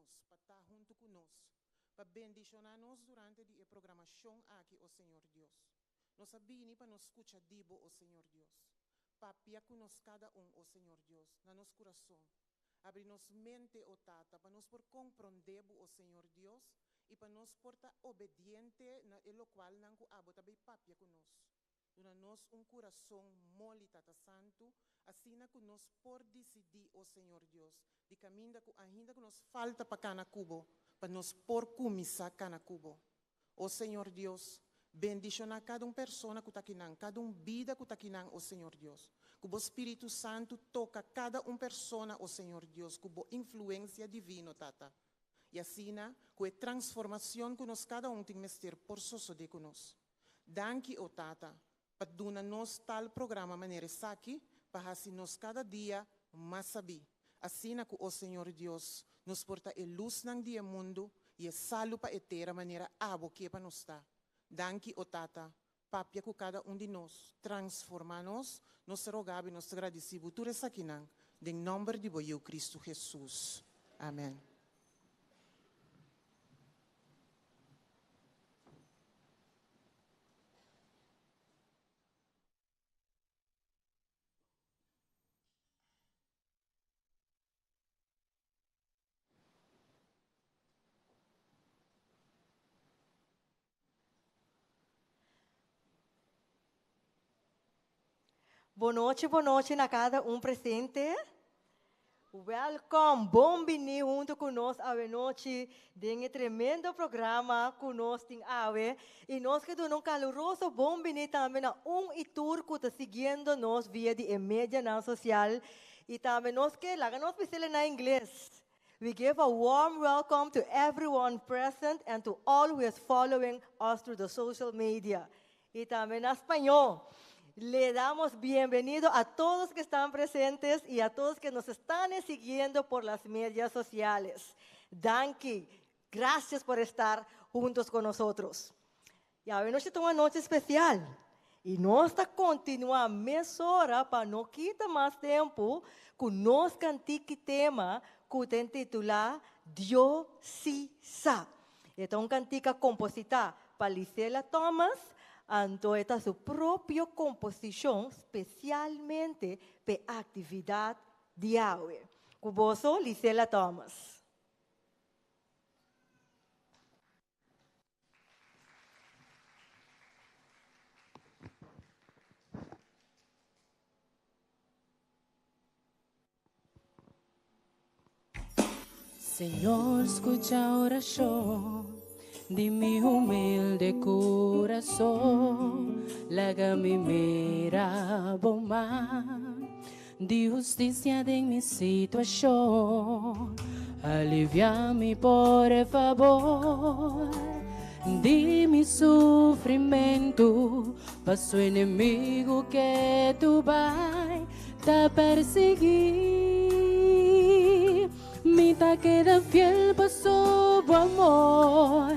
nos, pa ta huntu ku nos, pa bendishoná nos durante di e programashon aki, o Señor Dios. Nos a bini pa nos skucha di Bo, o Señor Dios. Papia ku nos kada un, o Señor Dios, na nos kurason. Habri nos mente, o Tata, pa nos por komprondé Bo, o Señor Dios, i pa nos por ta obediente na e lokualnan ku Abo ta bay papia ku nos. Duna nos un kurason moli, Tata Santu, asina ku nos por disidí, o Señor Dios, di kaminda ku ainda ku nos falta pa kana ku Bo, pa nos por kuminsá kana ku Bo. O Señor Dios, bendishoná kada un persona ku ta akinan, kada un bida ku ta akinan, o Señor Dios. Ku Bo Spiritu Santu toka kada un persona, o Señor Dios, ku Bo influensia divino, Tata. I asina ku e transformacion ku nos kada un tin mester por sosodé ku nos. Danki, o Tata, pa duna nos tal programa manera esaki pa hasi nos kada dia mas sabí, asina ku, o Señor Dios, nos por ta e lusnan di e mundu i e salu pa e tera manera Abo ke pa nos ta. Danki, o Tata, papia ku kada un di nos, transformá nos, nos ta rogá Bo i nos ta gradisí Bo tur esakinan, den nòmber di Bo Yiu Kristu Hesus. Amèn. Bon nochi, bon nochi na kada un presente. Welkom, bon bini hunto ku nos awe nochi den e tremendo programa ku nos tin awe. I nos ke duna un kaluroso bon bini tambe na un i tur ku ta siguiendo nos via di e medianan sosial. I tambe nos ke laga nos bis'el na ingles. We give a warm welcome to everyone present and to all who is following us through the social media. I tambe na spañó. Le damos bienvenido a todos que están presentes y a todos que nos están siguiendo por las medias sociales. Danki. Gracias por estar juntos con nosotros. I awe nochi ta un anochi spesial. I nos ta kontinuá mesora pa no kita mas tempu ku nos kantiki tema ku ta intitulá Dios Si Sa. E ta un kantika kompositá pa Lisela Thomas, anto e ta su propio komposishon spesialmente p'e aktividat di awe. Ku boso, Lisela Thomas. Señor, skucha orashon di mi humilde kurason. Laga mi mira bo man di hustisia den mi situashon. Alivia mi por fabor di mi sufrimentu. Paso enemigu ke tu bai ta persigui. Mi ta keda fiel paso bo amor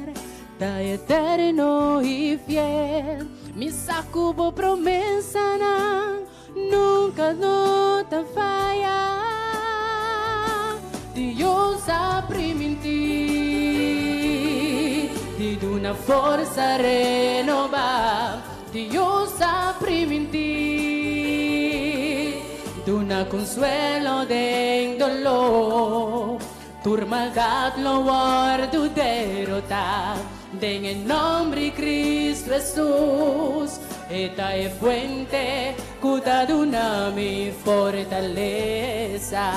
ta eterno i fiel. Mi sa ku bo promesanan nunka no ta faya. Dios a primintí di duna forsa renobá. Dios a primintí duna konsuelo den doló. Tur maldat lo wòrdu derotá den e nòmber di Kristu Hesus. E ta e fuente ku ta duna mi fortalesa.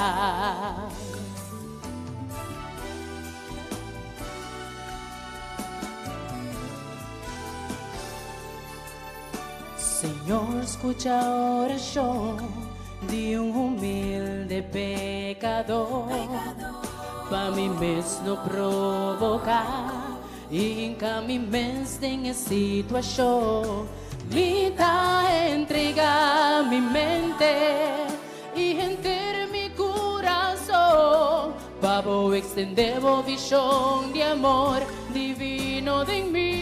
Señor, skucha orashon di un humilde pekador. Pa mi mes no provoká i hinka mi mes den e situashon. Mi ta entregá mi mente i henter mi kurason pa bo ekstendé bo vishon di amor divino den mi.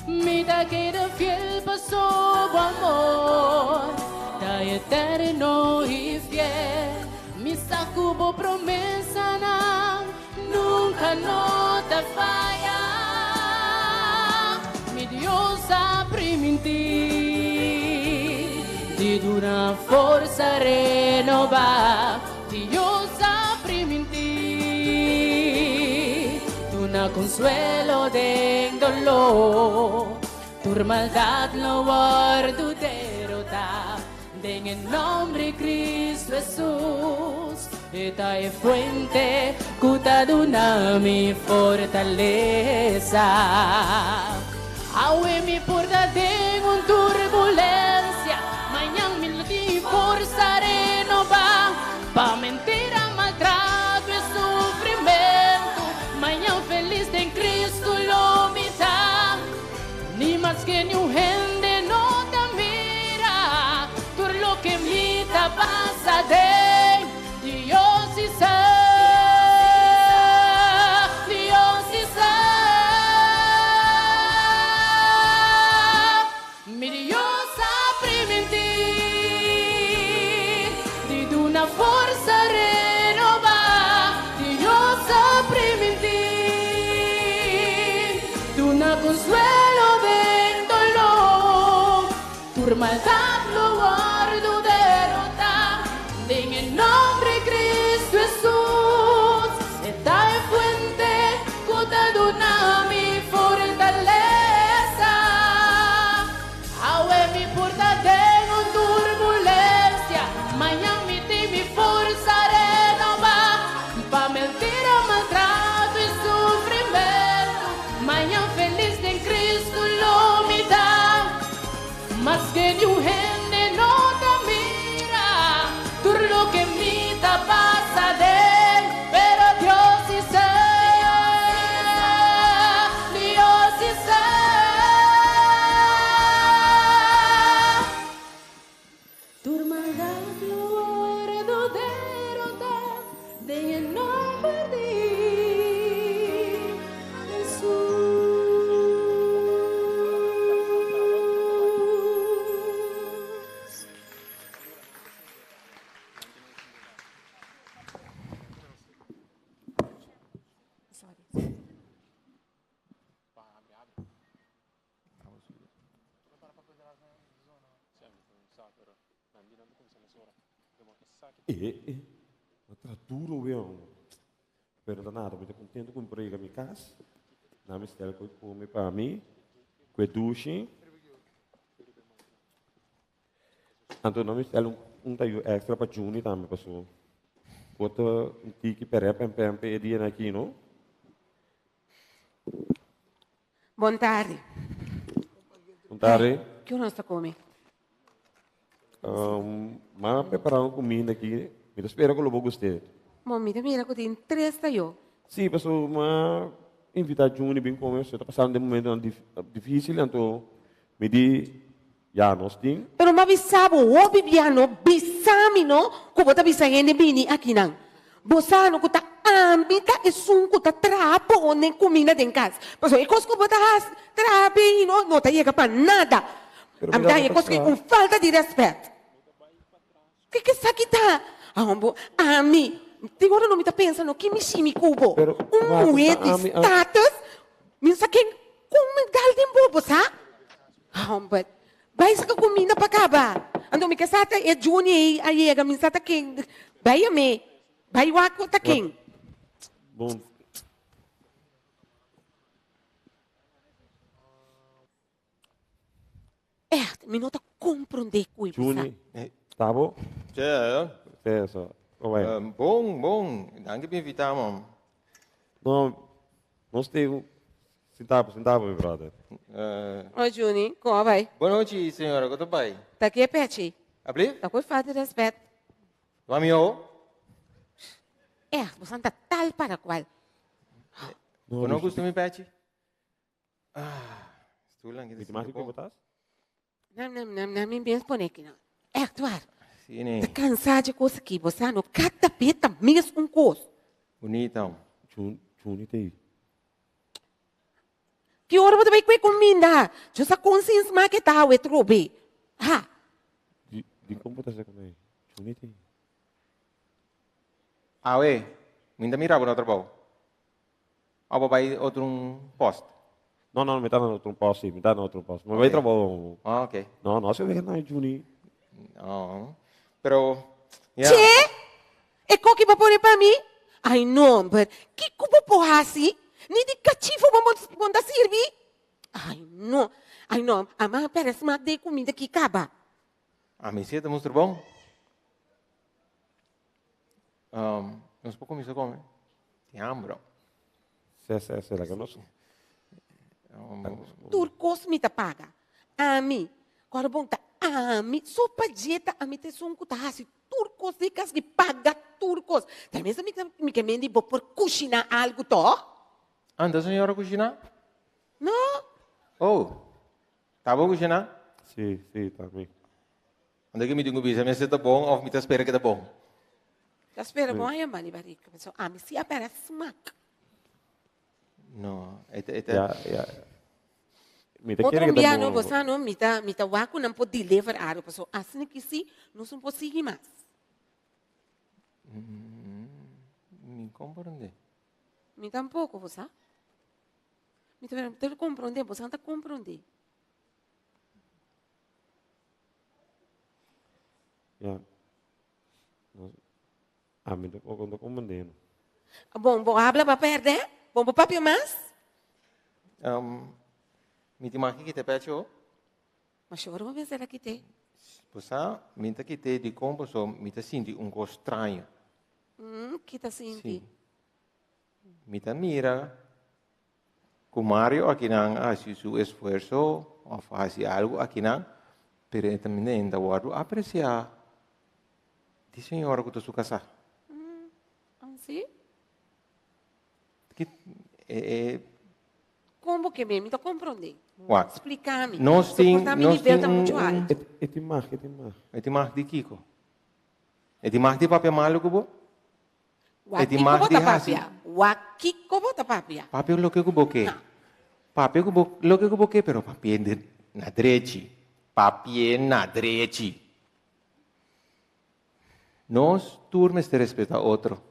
Mi ta keda fiel paso bo amor ta eterno i fiel. Mi sa ku bo promesa. Nunca no ta faya. Mi Dios a primintí di duna forsa renobá. Dios a primintí duna consuelo den dolor. Tur maldad lo wòrdu derotá den e nombre Cristo Hesus. E ta e fuente ku ta duna mi fortalesa. Awe mi por ta den un turbulensia, mañan mi lo tin forsa renobá pa mentira, maltrato i sufrimentu. Mañan felis den Cristo lo mi ta. Ni maske niun hende no ta mira tur loke mi ta pasa den. Dios si sa, Dios si sa. Mi Dios a primintí di duna forsa renobá. Dios a primintí duna consuelo den dolor. Tur maldad lo wòrdu derotá den e nombre Cristo Hesus. E ta e fuente ku ta duna mi fortalesa. Awe mi por ta den un turbulensia, mañan mi tin mi forsa renobá. Pa mentira, maltrato i sufrimentu, mañan felis den Cristo lo mi ta. Maske niun hende no ta mira tur loke mi ta pasa den, pero Dios si sa, Dios si sa. Tur maldad lo wordo derota den e nomber di Hesus. E, e, ma ta duro weón. Pero no ta nada, mi ta contento cu mi por a yega mi cas. Na mi stel cu come pa mi, cu e dushi. Anto na mi stel un, un tayo extra pa Juni tambe paso. Bo ta un tiki pere pem pem pe e dia na aki, no? Bon tardi. Bon tardi. Ki ora nos ta come? Um, ma prepara un comida aki. Mi ta spera cu lo bo gust'é. Bon, mi ta mira cu tin tres tayo. Sí, paso ma invita Juni bin come, so e ta pasando den momentonan dificil, anto mi di ya nos tin. Pero m'a bisa bo, hopi bia no bisa mi no cu bo ta bisa hende bini akinan. Bo sa no cu ta ami ta esun cu ta traha pone cuminda den cas. Pasobra e cos cu bo ta haci, traha bay no, no ta yega pa nada. Pero Ami mira ta bo haña ta cos cu traha. un falta di respet. Ke esaki ta? Ahon bo, ami, tin ora no mi ta pensa no, ki mi shimi cu bo? Pero, Un wak, muhe ta di ami a. status, mi no sa ken, con mi dal den bo, bo sa? Ahon bo, Bai saka kuminda pa kaba. Anto mi ke sa ta e Juni ei a yega, mi sa ta ken. Bai yam'é. Bai wak ku ta ken. Bon. Ègt, mi no ta komprondé ku e bo sa. Juni, ta bo? Ja. Sí, so. Kon bai? Bon, bon. Danki pa invitá mi. No, nos tin Sinta bo, sinta bo mi brother. Oi Juni, kon a bai? Bon nochi señora, kon ta bai? Ta ke Pechi? Ablief? Ta ku e falta di respet. Tuma mi oho? Echt, bosan ta tal para cual. Bo no gusta mi Pechi? Ah, stoelnan ki ta Mi ta mas sinti ku bon. bo tas? Nam, nam, nam, nam, mi mes pone aki no. Echt waar. Sí, nee. Ta cansá dje cos aki, bo sa no, cada bes ta mes un cos. Bonita. Juni, Juni ta ei. Ki ora bo ta bai kue kuminda? Yo sa kon sin smak e ta awe trobe. Ha. Di, di kon bo ta sa kon ei? Juni ta ei. Awe, mi ta mira bo na trabou. Of bo bai otro un post? No, no, mi ta na otro un post, sí, mi ta na otro un post. Mi bai trabou. Ah, ok. No, no, si wega na Juni. No. Pero, ya. Che! E koki bo pone pa mi? Ai no, but kiko bo por hasi? Ni di kachifo bo bon ta sirbi? Ai no, ai no, ama a perde smak den e kuminda ki kaba. Ami si e ta mustra bon. Um, nos por kuminsa kome? Tin hamber. Se, se, se, laga nos. Tur kos mi ta paga. Ami, kòrda bon ta ami, so pa dje ta ami ta esun ku ta hasi tur kos di kas, di paga tur kos. Ta mester mi ta mi ke mendi bo por kushiná algu tòg? Anda señora kushiná? No. Oh, ta bo kushiná? Si, si, ta mi. Anda ke mi tin ku bisa mester ta bon òf mi ta spera ke ta bon? Ta spera bon a yama riba rica, pasobra ami si a pèrdè smak. No, e ta, e ta. Ya, ya. Mi ta Otro kere ke ta bia no, bon. bo sa no, mi ta, mi ta wak ku nan por deliver algo, pasobra asina ki si, nos no por sigui mas. Mi komprondé. Mi tampoko, bo sa. Mi ta mi ta komprondé, bo sa ta komprondé. Ya. No, ami tampoko no ta komprondé no. Bon, bo habla pa pèrdè? Bon, bo papia mas? Um, mi tin maki kita pecho. Ma shor bo mester a kit'é. Bo sa, mi ta kit'é dikon pasobra mi ta sinti un kos straño. Mm, ki ta sinti? Si. Mi ta mira ku Mario akinan a hasi su esfuerso òf a hasi algu akinan, pero e tambe no ta wòrdu apresiá di señora ku ta su kasá. Mm, ansi? Ki e e Kon bo ke mi ta komprondé. Wak. Splika mi. Nos tin, Soportá mi nos nivel tin ta un, muchu un altu. E tin mag, e tin mag. E tin mag di kiko? E tin mag di papia malu ku bo? Wak E tin kiko mag bo di ta hasi. papia? Wak kiko bo ta papia? Papia loke ku bo ke. Papia ku bo loke ku bo ke, pero papia na drechi. Papia na drechi. Nos tur mester respetá otro.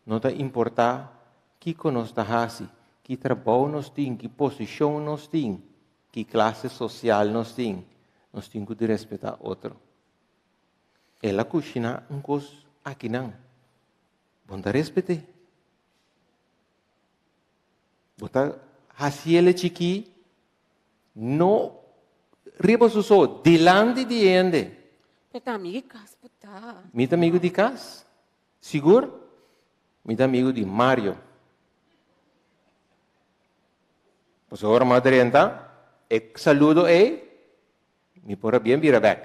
No ta importá kiko nos ta hasi, ki trabou nos tin, ki posishon nos tin, ki klase sosial nos tin, nos tin ku di respetá otro. El a kushiná un kos akinan. Bo no ta respet'é. Bo ta hasiel e chikí no riba su so, dilanti di hende. Pero ta amigu di kas bo ta. Mi ta amigu di kas? Sigur? Mi ta amigu di Mario. Pasobra ora mi a drenta, e saludo ei, mi por a bien bira bek.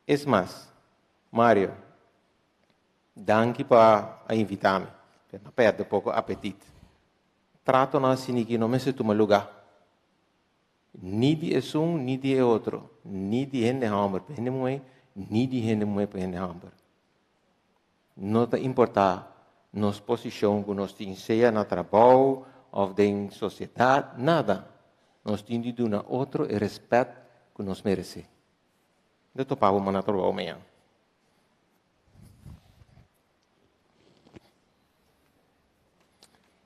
Es mas, Mario, danki pa a invita mi. Pero mi a perde poko apetit. Tratonan asina ki no mester tuma lugá, ni di esun ni di e otro, ni di hende hòmber pa hende muhé, ni di hende muhé pa hende hòmber. No ta importá nos posishon ku nos tin, sea na trabou òf den sosiedat, nada. Nos tin di duna otro e rèspèt ku nos meresé. Mi ta topa bo na trabou mañan.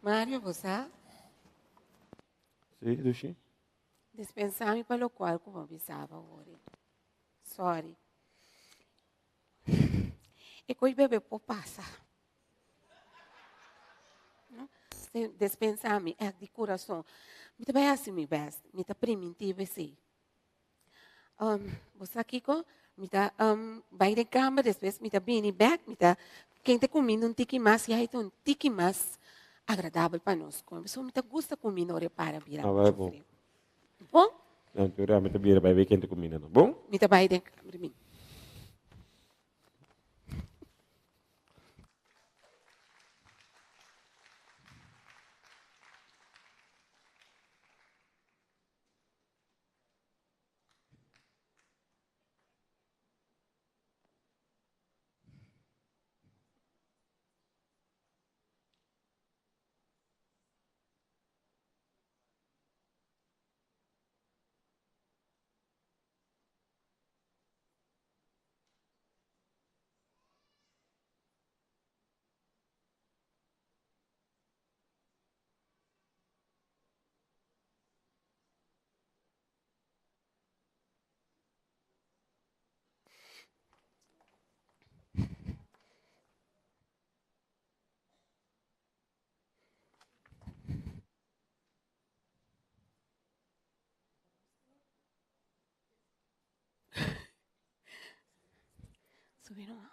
Mario, bo sa? Sí, Dushi. Dispensá mi pa lokual ku bo bisaba ori. Sorry. E koi bebe por pasa. No? Dispensá mi, èk di kurason. Mi ta bai hasi mi bèst. Mi ta primintí bo esei. Um, bo sa kiko? Mi ta um, bai den kamber, despues mi ta bini bek, mi ta kente kuminda un tiki mas, ya ta un tiki mas agradabel pa nos kome. So mi ta gusta kuminda ora e para bira Ah, bai muchu bon. frio. Bon? En teoria mi ta bira bai bai kente kuminda no. Bon? Mi ta bai den kamber mi. Subi numa.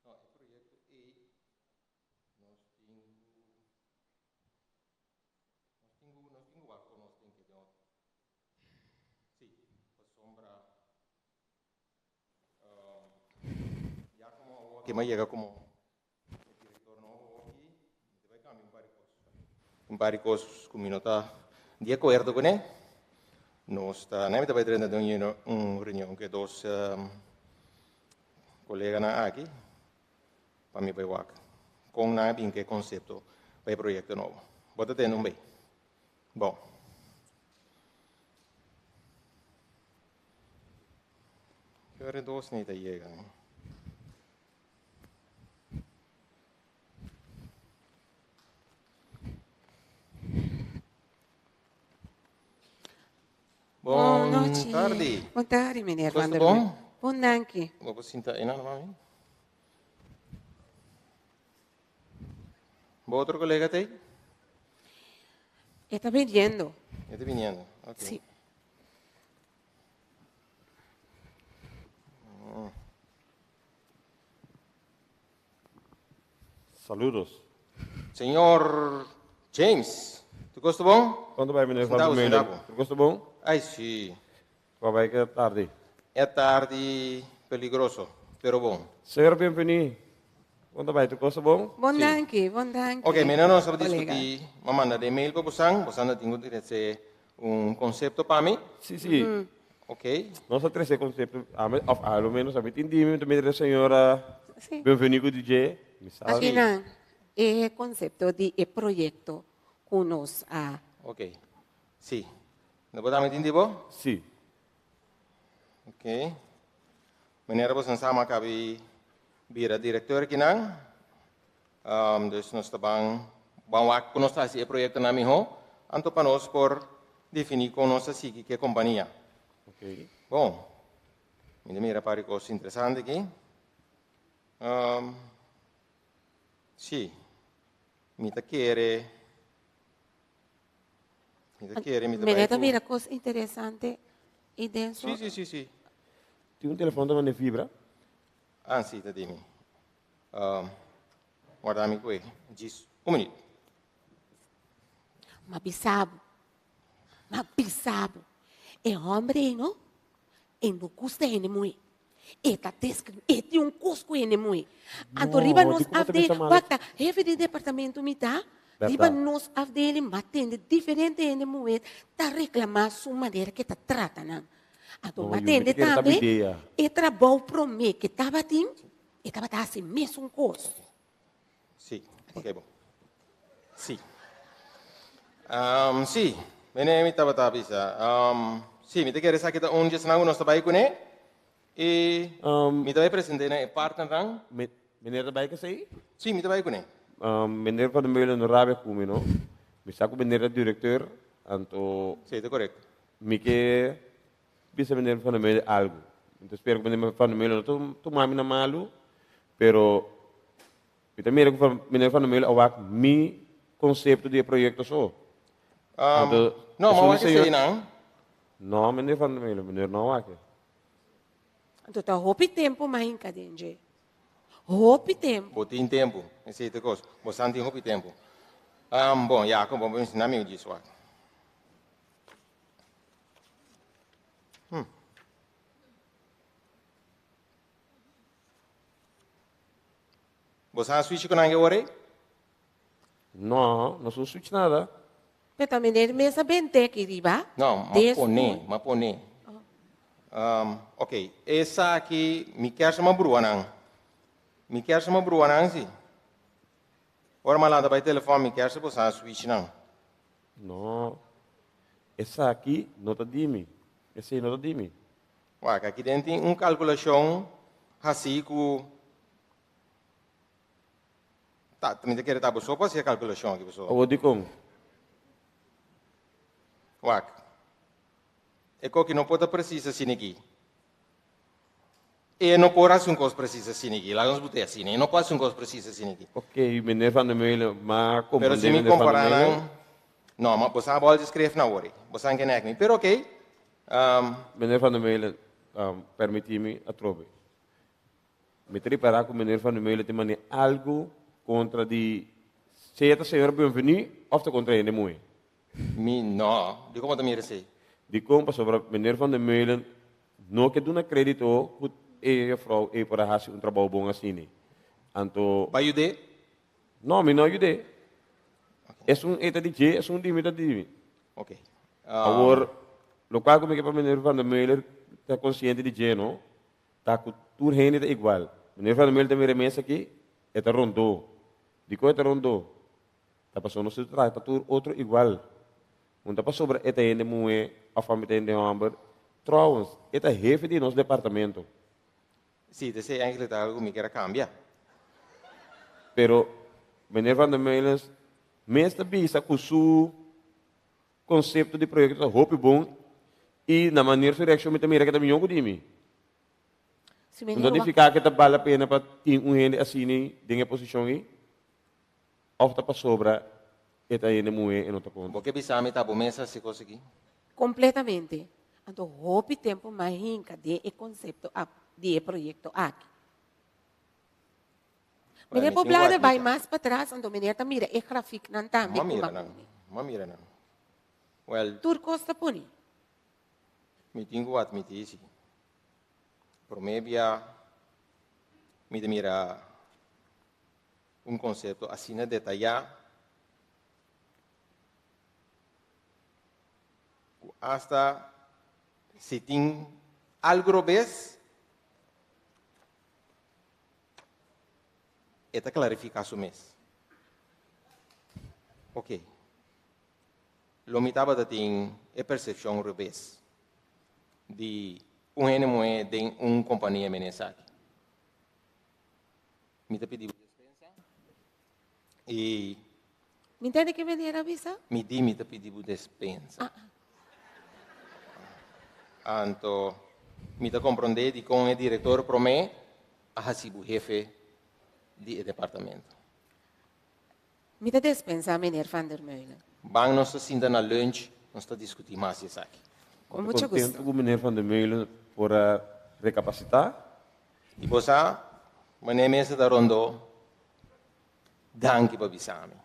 No, e proyecto ei nos tin ku nos tin ku nos tin ku wak kon nos tin ke den otro. Sí, pasobra ya komo awor ke mi a yega komo e direktor nobo aki, mi ta bai kambia un par di kos. Un par di kos ku mi no ta di akuerdo kuné. Nos ta, mi ta bai drenta den un reunion ku e dos koleganan aki pa mi bai wak kon nan a bin ku e konsepto pa e proyekto nobo. Bo ta tende un bei? Bon. Ki ora e dos ni ta yega? Bon Bon nochi. tardi. Bon tardi, meneer Koos Van ta der bon? Meer. Bon danki. Bo por sinta einan, mami? Bo otro kolega ta ei? E ta biniendo. E ta biniendo, ok. Sí. Saludos. Señor James, tu kos ta bon? Kon ta bai, meneer Van Sintabo, der Meulen? sintabo. Tu kos ta bon? Ai, si. Kwa bai ke tardi? E tardi peligroso, pero bon. Señor Bienvení, kon ta bai? Tu kos ta bon? Bon Sí. danki, bon danki. Ok, meneer nos a Colega. discutí, m'a manda de mail pa bosan, bosan a tin ku trese un konsepto pa mi. Sí, sí. Ok. Nos a trese konsepto, ami, of a lo menos ami tin dimi, mi ta mira e señora Sí. Bienvení ku DJ, mi sa. Aki nan e konsepto di e proyekto ku nos a. Ok. Sí. No por dami tin di bo? Sí. Ok. Manera boso sa mi a kabi bira direkteur kinan. Dus nos ta ban ban wak ku nos ta hasi e proyektonan mihó, anto pa nos por definí kon nos ta sigui ku e kompania. Ok. Bon, mi ta mira par di kos interesante aki. Sí, mi ta kere, mi ta kere, mi ta bai Meneer ta ku. mira kos interesante i den su. Sí, sí, sí, sí. Tin un telefòn ta manda fibra? Ah, sí, ta di mi. Warda mi ku e djis un minuut. M'a bisa bo, m'a bisa bo, e hòmber ei no, e no gusta hende muhé. E ta diskriminá, e tin un kos ku hende muhé. Anto riba No, nos di kuma ta afdeling, bisa malo? wak ta, hefe di departamento mi ta, riba Bèrdat. nos afdeling m'a tende diferente hende muhé ta reklamá su manera ku e ta trata nan. Anto No, m'a yu, mi tende ta kere ta tambe bidea. e trabou promé ku e tabatin, E tabata hasi mesun kos. Sí, ok bon. Sí. Um, sí, mene mi tabata bisa. Um, sí, mi ta kere esaki ta un djesnan ku nos ta bai kuné. I Um, mi ta bai present'é na e partnernan. Me, meneer ta bai kesei? Sí, mi ta bai kuné. Um, meneer Van der Meulen no rabia ku mi, no. Mi sa ku meneer ta direkteur, anto. Sí, ta korekto. Mi ke Bisa meneer Van der Meulen algu. Mi ta spera ku meneer Van der Meulen no ta tuma mi na malu, pero mi ta mira ku meneer Van der Meulen a wak mi konsepto di e proyekto so. Anto, No, esun ma di wak señor. eseinan. No, meneer Van der Meulen, meneer no a wak e. Anto ta hopi tempu mas hinka den dje. Hopi tempu. Bo tin tempu, esei ta e kos. Bo san tin hopi tempu. Bon, ya, kon bo menshona mi djis wak. Bo sa switch ku nan e ora ei? No, no su switch nada. Pero ta meneer mes a bent'é aki riba. No, m'a pon'é, m'a pon'é. Ok, esaki mi kier sa m'a brua nan. Mi kier sa m'a brua nan si. Ora m'a lanta bai telefòn mi kier sa bo sa switch nan. No, esaki no ta di mi. Esei no ta di mi. Wak, aki den tin un kalkulashon hasí ku. Ta, mi ta kere ta bo so pa hasi e kalkulashon aki pasobra. Awor dikon? Wak. E koki no por ta presis asina aki. E no por hasi un kos presis asina aki. Laga nos bot'é asina. E no por hasi un kos presis asina aki. Ok, meneer Van der Meulen, ma Pero komprendé si mi meneer Van der kompará Meulen. nan, no, ma bo sa bo al skref na awor ei. Bo sa ke nek mi. Pero ok, Meneer Van der Meulen, permití mi atrobe. Mi ta ripará ku meneer Van der Meulen tin mane algu kontra di sea ta señora Bienvenu òf ta kontra hende muhé. Mi no. Dikon bo ta mira esei? Dikon? Pasobra meneer Van der Meulen no ke duna krédito ku e juffrouw ei por a hasi un trabou bon asina. Anto. Bo a yud'é? No, mi no a yud'é. Esun ei ta di dje, esun di mi ta di mi. Ok. Awor, lokual ku mi ke pa meneer Van der Meulen ta konsiente di dje no, Ta ku tur hende ta igual. Meneer Van der Meulen ta mira e mesa aki, e ta rondó. Dikon e ta rondó? Ta pasobra nos ta trata tur otro igual. No ta pasobra e ta hende muhé òf ami ta hende hòmber. Trouwens, e ta hefe di nos departamento. Sí, ta esei eigenlijk ta algu ku mi kier a kambia. Pero meneer Van der Meulen mes ta bisa ku su Konsepto di proyekto ta hopi bon i na manera su reakshon mi ta mira ke ta mihó ku di mi. No ta nifiká ke ta bal la pena pa tin un hende asina den e posishon ei òf ta pasobra e ta hende muhé e no ta konta. Bo ke bisa mi ta bo mes hasi kos aki? Kompletamente. Anto hopi tempu mi a hinka den e konsepto di e proyekto aki. Meneer por blader bai mas patras anto meneer ta mira e grafieknan tambe ku a pone. Ma mira nan. Well. Tur kos ta pone. Mi tin ku admiti si. Prome bia mi ta mira un konsepto asina detayá ku asta si tin algu robes. E ta klarifiká su mes. Ok. Lo mi tabata tin e persepshon robes di un hende muhé den un kompania mene esaki. Mi ta pidi bo despensa i. Mi ntende ke meneer a bisa? Mi di mi ta pidi bo despensa. Anto mi ta komprondé dikon e direktor promé a hasi bo hefe di e departamento. Mi ta despensá meneer Van der Meulen. Ban nos ta sinta na lunch, nos ta diskutí mas di esaki. Con mucho Mi ta contento gusto. ku meneer Van der Meulen por a rekapasitá. I bo sa, meneer mester ta rondó. Danki pa bisa mi.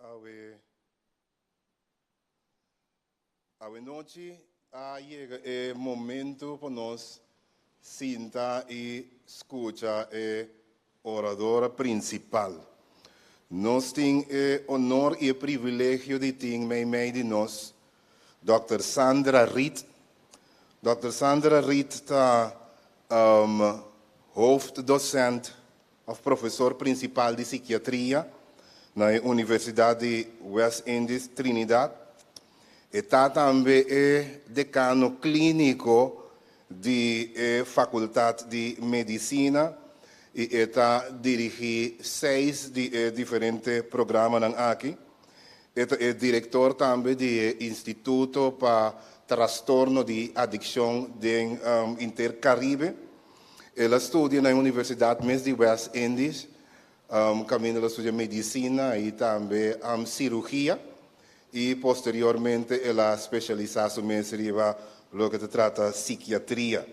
Awe awe nochi a yega e momento pa nos sinta i skucha e oradora prinsipal. Nos tin e honor i e privilegio di tin meimei di nos Dòkter Sandra Riet. Dr. Sandra Reed ta hoofddocent òf profesor prinsipal di sikiatria na e Universidat di West Indies Trinidad. E ta tambe e dekano klíniko di e Fakultat di Medisina i e ta dirigí seis di e diferente programanan aki. E ta e direktor tambe di e Instituto pa Trastorno di Adikshon den Inter Karibe. El a studia na e Universidat mes di West Indies, kaminda el a studia medisina i tambe sirugia i posteriormente el a spesialisá su mes riba loke ta trata sikiatria.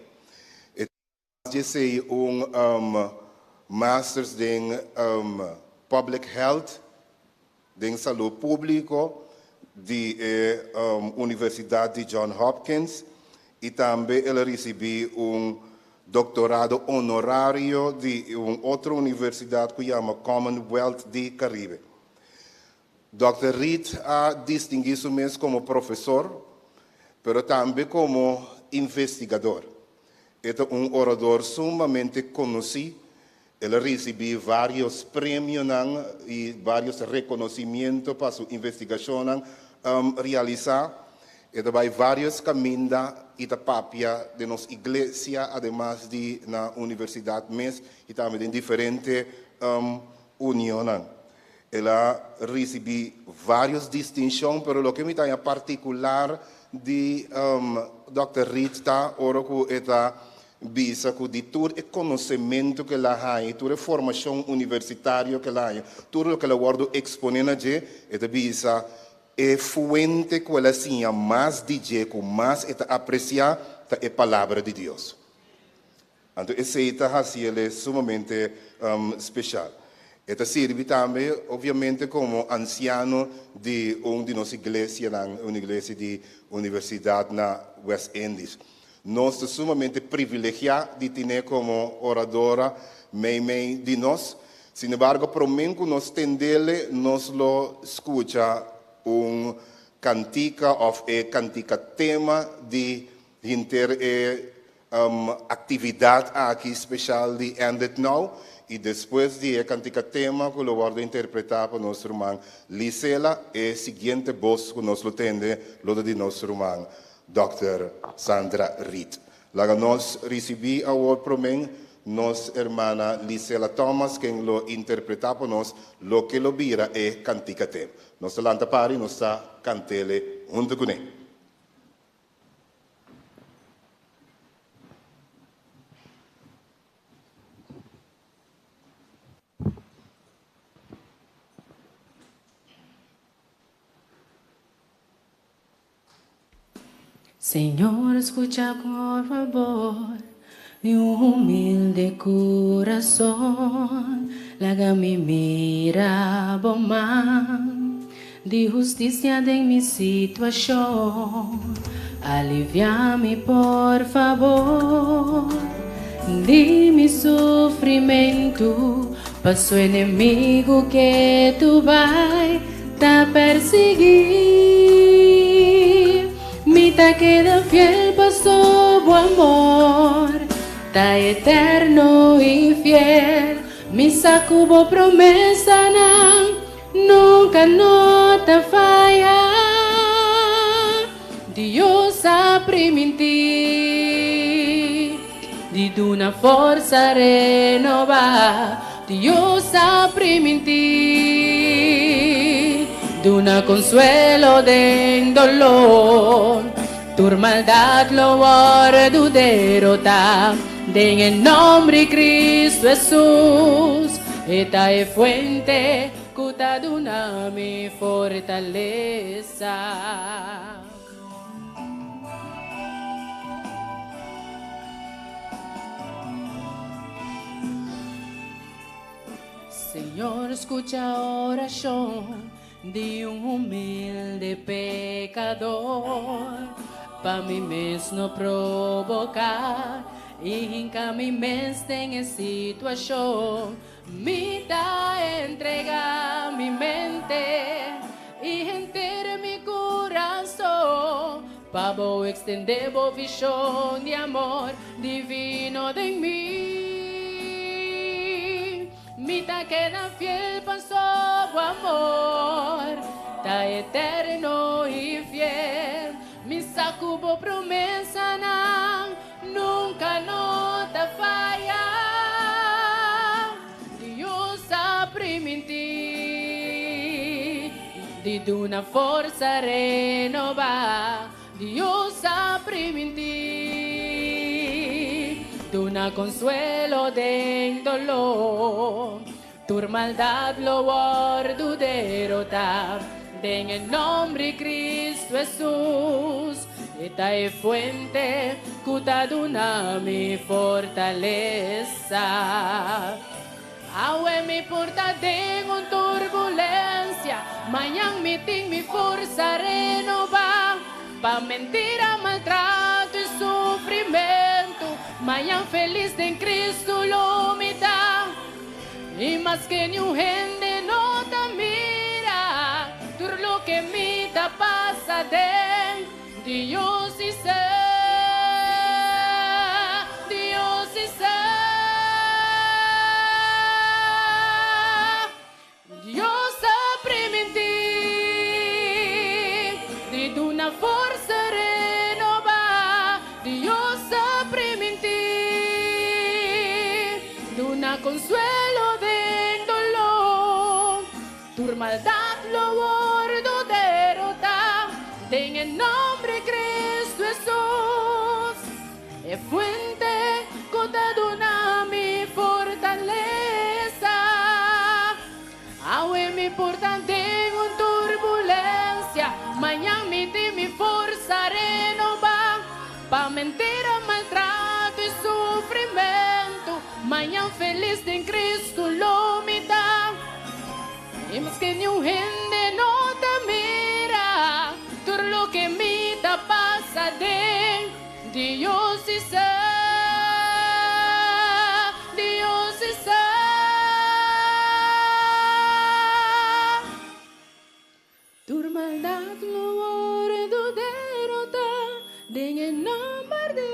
E ta dje esei un masters den Public Health, den Salú Públiko, di e Universidat di John Hopkins i tambe el a risibí un doktorado honorario di un otro universidat ku yama Commonwealth di Karibe. Dòkter Reed a distinguí su mes komo profesor, pero tambe komo investigador. E ta un orador sumamente konosí. El a risibí vários premionan i vários rekonosimiento pa su investigashonnan realisá. E ta bai vários kaminda i ta papia den nos iglesia, ademas di na universidat mes i tambe den diferente unionnan. El a risibí vários distinshon, pero loke mi ta haña partikular di Dòkter Reed ta ora ku e ta bisa ku di tur e konosementu ku el a haña i tur e formashon universitario ku el a haña, tur loke el a wòrdu eksponé na dje, e ta bisa e fuente ku el a siña mas di dje, ku mas e ta apresiá, ta e Palabra di Dios. Anto esei ta hasi el e sumamente speshal. E ta sirbi tambe, obviamente, komo ansiano di un di nos iglesianan, un iglesia di universidat na West Indies. Nos ta sumamente privilegiá di tin'é komo oradora meimei di nos. Sinembargo, promé ku nos tend'el, nos lo skucha un kantika òf e kantika tema di Henter e aktividat aki speshal di End It Now i despues di e kantika tema ku lo wòrdu interpretá pa nos ruman Lisela, e siguiente bos ku nos lo tende lo ta di nos ruman Dòkter Sandra Reed. Laga nos risibí awor promé nos hermana Lisela Thomas ken lo interpretá pa nos loke lo bira e kantika tema. Nos ta lanta para i nos ta kant'ele huntu kuné. Señor, escucha por favor mi humilde corazón. Laga mi mira bo man di husticia den mi situacion. Alivia mi por favor di mi sufrimento. Paso enemigo ketu bai ta persigui. Mi ta keda fiel paso bo amor ta eterno i fiel. Mi sa ku bo promesanan nunka no ta faya. Dios a primintí di duna forsa renobá. Dios a primintí duna konsuelo den dolor. Tur maldat lo wòrdu derotá den e nòmber di Kristu Hesus. E ta e fuente ku ta duna mi fortalesa. Señor, skucha orashon di un humilde pekador. Pa mi mes no proboká i hinka mi mes den e situashon. Mi ta entregá mi mente i henter mi kurason. Pa bo extende bo vision di amor divino den mi. Mi ta keda fiel paso bo amor ta eterno y fiel. Mi sa cu bo promesanan nunca no ta faya. Dios a priminti di duna forsa renoba. Dios a priminti duna consuelo den dolor. Tur maldad lo wordo derota den e nomber di Cristo Jesus. E ta e fuente cu ta duna mi fortalesa. Awe mi por ta den un turbulencia, mañan mi tin mi forsa renoba. Pa mentira, maltrato y sufrimento, mañan feliz den Cristo lo mi ta. Y maske ningun hende no ta mira, tur loke mi ta pasa den, Dios sí sa, Dios sí sa. Dios a priminti di duna forsa renoba. Dios a priminti duna consuelo den dolor. Tur maldad lo wordo derota den e nomber di Cristo Jesus. E fuente cu ta duna mi fortalesa. Awe mi por ta den un turbulencia, mañan mi tin mi forsa renoba. Pa mentira, maltrato y sufrimento, mañan feliz den Cristo lo mi ta. Y maske ningun hende no ta mira, tur loke mi ta pasa den, Dios sí sa, Dios sí sa. Tur maldad lo wordo derota den e nomber di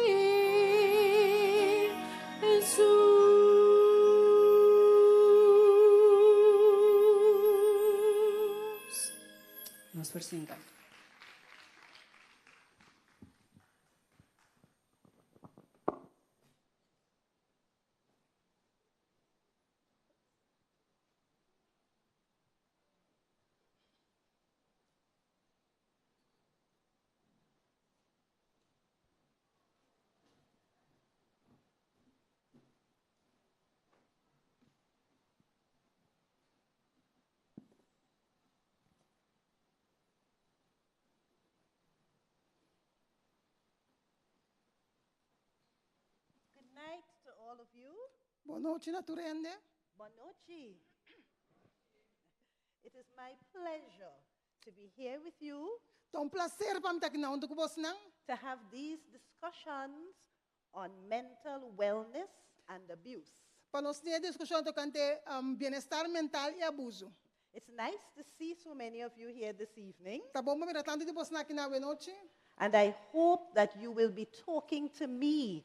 Jesus. Nos por sinta. Good night to all of you. Bon nochi na tur hende. Bon nochi. It is my pleasure to be here with you Ta un placer pa mi ta aki hunto cu boso. To have these discussions on mental wellness and abuse. Pa nos tin discusion tocante bienestar mental y abuso. It's nice to see so many of you here this evening. Ta bon pa mira tanto di boso aki awe nochi. And I hope that you will be talking to me.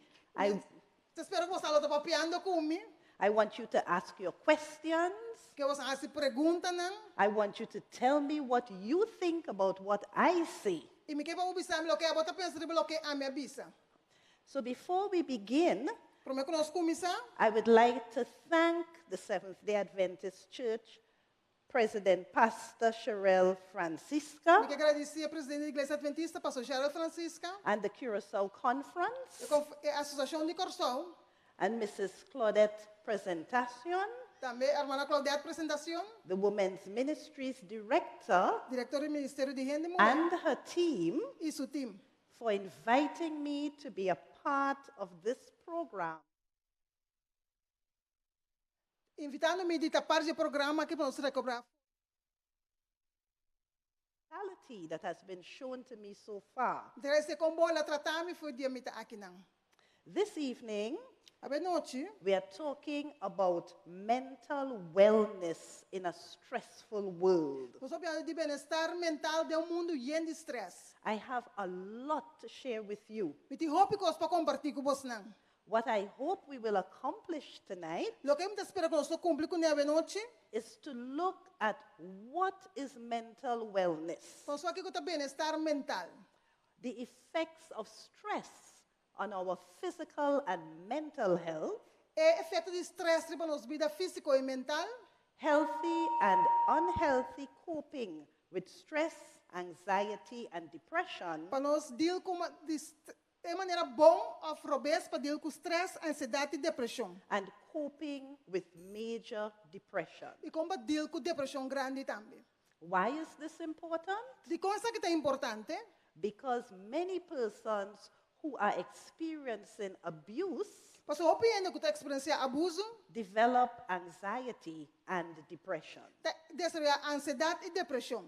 Ta spera cu boso ta papiando cu mi. I want you to ask your questions. Cu boso haci preguntanan. I want you to tell me what you think about what I say. Y mi kier pa bo bisa mi loke bo ta pensa di loke ami a bisa. So before we begin, Prome cu nos cuminsa, I would like to thank the Seventh day Adventist Church President Pastor Sherelle Francisca mi kier gradici presidente di Iglesia Adventista, Pastor Gerald Francisca, and the Curacao Conference e Asociacion di Corsou, and Mrs. Claudette Presentacion, tambe ruman Claudette Presentacion, the Women's Ministries Director, director di Ministerio di Hende Muhe, and her team y su team, for inviting me to be a part of this program. Invitando mi di ta parti di e programa aki pa nos recobra. That has been shown to me so far. Interesse com bola tratar-me foi dia mita aqui não. This evening, Awe nochi, we are talking about mental wellness in a stressful world. Nos ta papiando di bienestar mental den un mundu yen di strès. I have a lot to share with you. Mi tin hopi kos pa kompartí ku boso. What I hope we will accomplish tonight Loke mi ta spera ku nos kumpli kuné awe nochi, is to look at what is mental wellness, pa kiko ta bienestar mental. The effects of stress on our physical and mental health, E efekto di strès riba nos bida físiko i mental, healthy and unhealthy coping with stress, anxiety, and depression, pa nos deal ku di manera bon òf robes pa deal ku strès, ansiedat i depreshon. And coping with major depression. I kon pa deal ku depreshon grandi tambe. Why is this important? Dikon esaki ta importante? Because many persons who are experiencing abuse Pasobra hopi hende ku ta eksperensiá abuso, develop anxiety and depression. Ta desaroyá ansiedat i depreshon.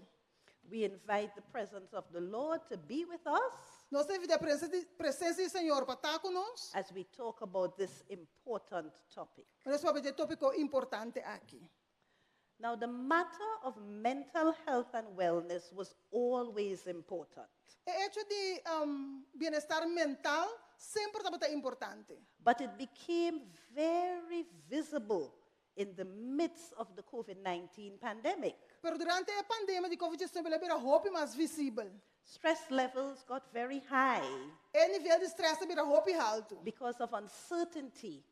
We invite the presence of the Lord to be with us Nos ta invitá presensia di Señor pa ta ku nos. As we talk about this important topic. Nos papia di e tópiko importante aki. Now, the matter of mental health and wellness was always important, E echo di bienestar mental semper tabata importante. But it became very visible in the midst of the COVID 19 pandemic. Pero durante e pandemia di COVID-19 el a bira hopi mas visibel. Stress levels got very high E nivel di strès a bira hopi haltu. Because of uncertainty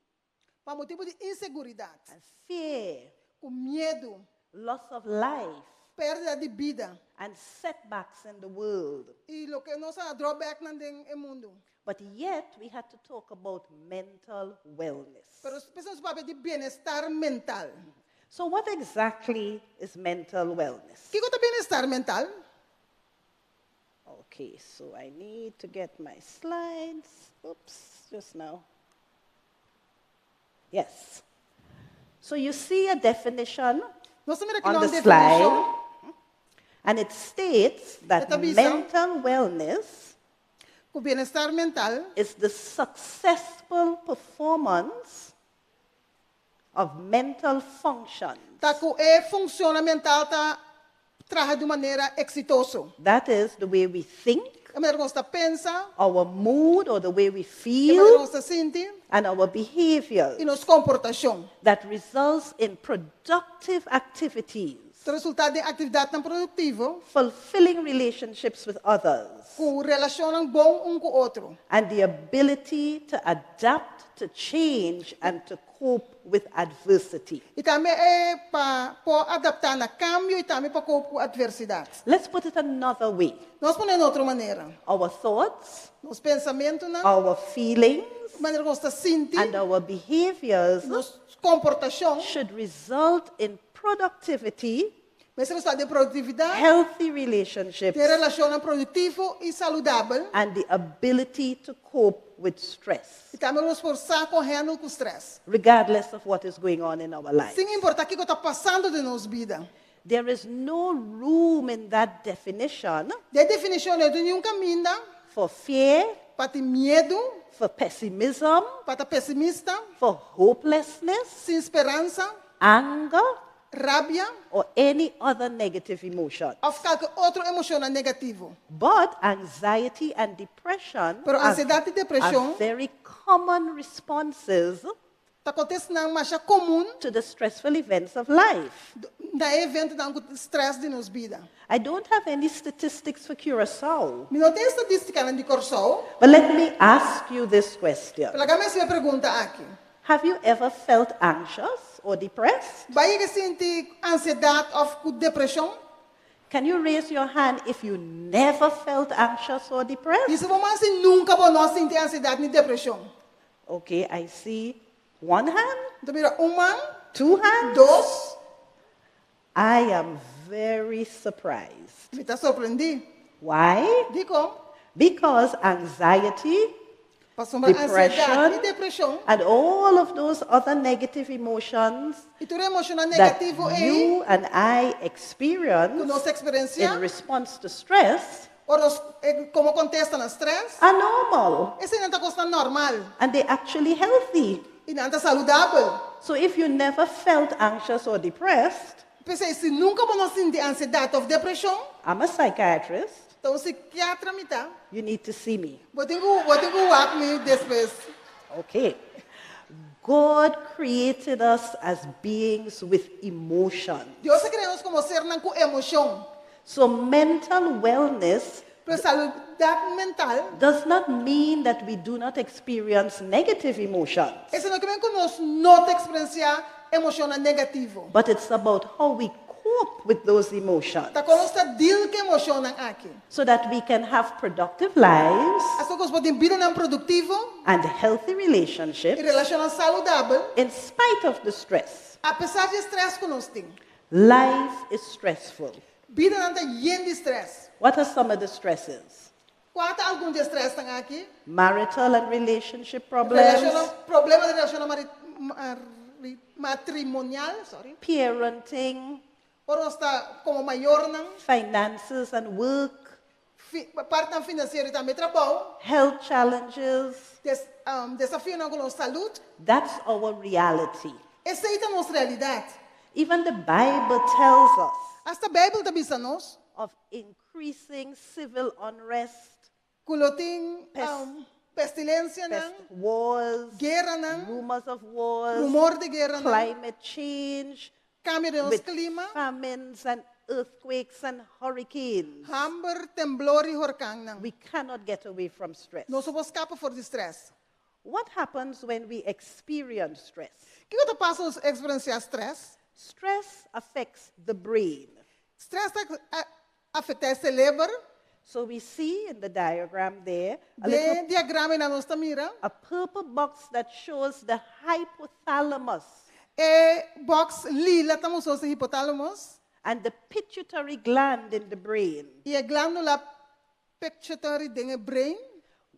Pa motibu di inseguridat. And fear, Ku miedu. Loss of life, Pèrdida di bida. And setbacks in the world. I loke nos a drawback nan den e mundu. But yet, we had to talk about mental wellness. Pero nos papia di bienestar mental. So, what exactly is mental wellness? Kiko ta bienestar mental? Okay, so I need to get my slides. Oops, just now. Yes. So you see a definition Nos ta mira aki on un the definishon. slide, and it states that E ta bisa. Mental wellness Ku bienestar mental is the successful performance of mental functions. Ta ku e funshon mental ta traha di manera eksitoso. That is the way we think, E manera ku nos ta pensa, our mood or the way we e manera feel, ku nos ta sinti, and our behaviors i nos komportashon. That results in productive activities, Ta resultá den aktividat produktivo, fulfilling relationships with others, ku relashon bon un ku otro. And the ability to adapt to change and to cope with adversity. I tambe e pa por adaptá na kambio i tambe pa cope ku atversidat. Let's put it another way. Nos pon'é otro manera. Our thoughts, Nos pensamentunan, our feelings, manera ku nos ta sinti, and our behaviors nos komportashon, should result in productivity, mester resultá den produktividat, healthy relationships, den relashon produktivo i saludabel, and the ability to cope with stress, i tambe nos por sa kon handle ku strès. Regardless of what is going on in our life. Sin importá kiko ta pasando den nos bida. There is no room in that definition Den e definishon no tin ningun kaminda for fear, pa tin miedu, for pessimism, pa ta pesimista, for hopelessness, sin speransa, anger, rabia, or any other negative emotion. Òf kualke otro emoshon negativo. But anxiety and depression Pero ansiedat i depreshon are very common responses ta kontestanan masha komun to the stressful events of life. Na eventonan ku strès di nos bida. I don't have any statistics for Curacao, Mi no tin estadístikanan di Kòrsou, but let me ask you this question. Pero laga mi hasi e pregunta aki. Have you ever felt anxious or depressed? Bo a yega sinti ansiedat òf depreshon? Can you raise your hand if you never felt anxious or depressed? Hisa bo man si nunka bo no a sinti ansiedat ni depreshon. Okay, I see one hand, Mi ta mira un man, two hands. Dos. I am very surprised. Mi ta sorprendí. Why? Dikon? Because anxiety, Pasobra depression, ansiedat i depreshon and all of those other negative emotions i tur emoshon that negativo ei you and I experience ku nos eksperensiá in response to stress ora nos, komo kontesta na strès are normal eseinan ta kos normal and they're actually healthy. I nan ta saludabel. So if you never felt anxious or depressed, P'esei, si nunka bo no sinti ansiedat òf depreshon, I'm a psychiatrist, ta un sikiatra mi ta. You need to see me. Bo tin ku bo tin ku wak mi despues. Okay. God created us as beings with emotions. Dios a krea nos komo sernan ku emoshon. So mental wellness Pero saludat mental. does not mean that we do not experience negative emotions. Esei no ke men ku nos no ta eksperensiá emoshonnan negativo. But it's about how we cope with those emotions. Ta kon nos ta deal ku e emoshonnan aki. So that we can have productive lives. Asina ku nos por tin bidanan produktivo. And healthy relationships. I relashonnan saludabel. In spite of the stress. Apesar di e strès ku nos tin. Life is stressful. Bidanan ta yen di strès. What are some of the stresses? Kua ta algun di e strèsnan aki? Marital and relationship problems. Relashonnan, problema di relashonnan mari, mari, matrimonial, sorry. Parenting. Ora nos ta komo mayornan. Finances and work. Fi, partnan finansiero i tambe trabou. Health challenges. Des, desafionan ku nos salud. That's our reality. Esei ta nos realidat. Even the Bible tells us. Asta Beibel ta bisa nos. Of increasing civil unrest. Ku lo tin pestilensianan. Wars. Gueranan. Rumors of wars. Rumor di gueranan. Climate change. Kambio den nos With klima. famines and earthquakes and hurricanes. Hamber, temblor i horkannan. We cannot get away from stress. Nos no por skapa for di stress. What happens when we experience stress? Kiko ta pasa ora nos eksperensiá stress? Stress affects the brain. Stress ta afektá e seleber. So we see in the diagram there a Den little diagrama einan nos ta mira. a purple box that shows the hypothalamus. E box lila ta mustra nos e hipotálamos. And the pituitary gland in the brain. I e glándula pituitary den e brain.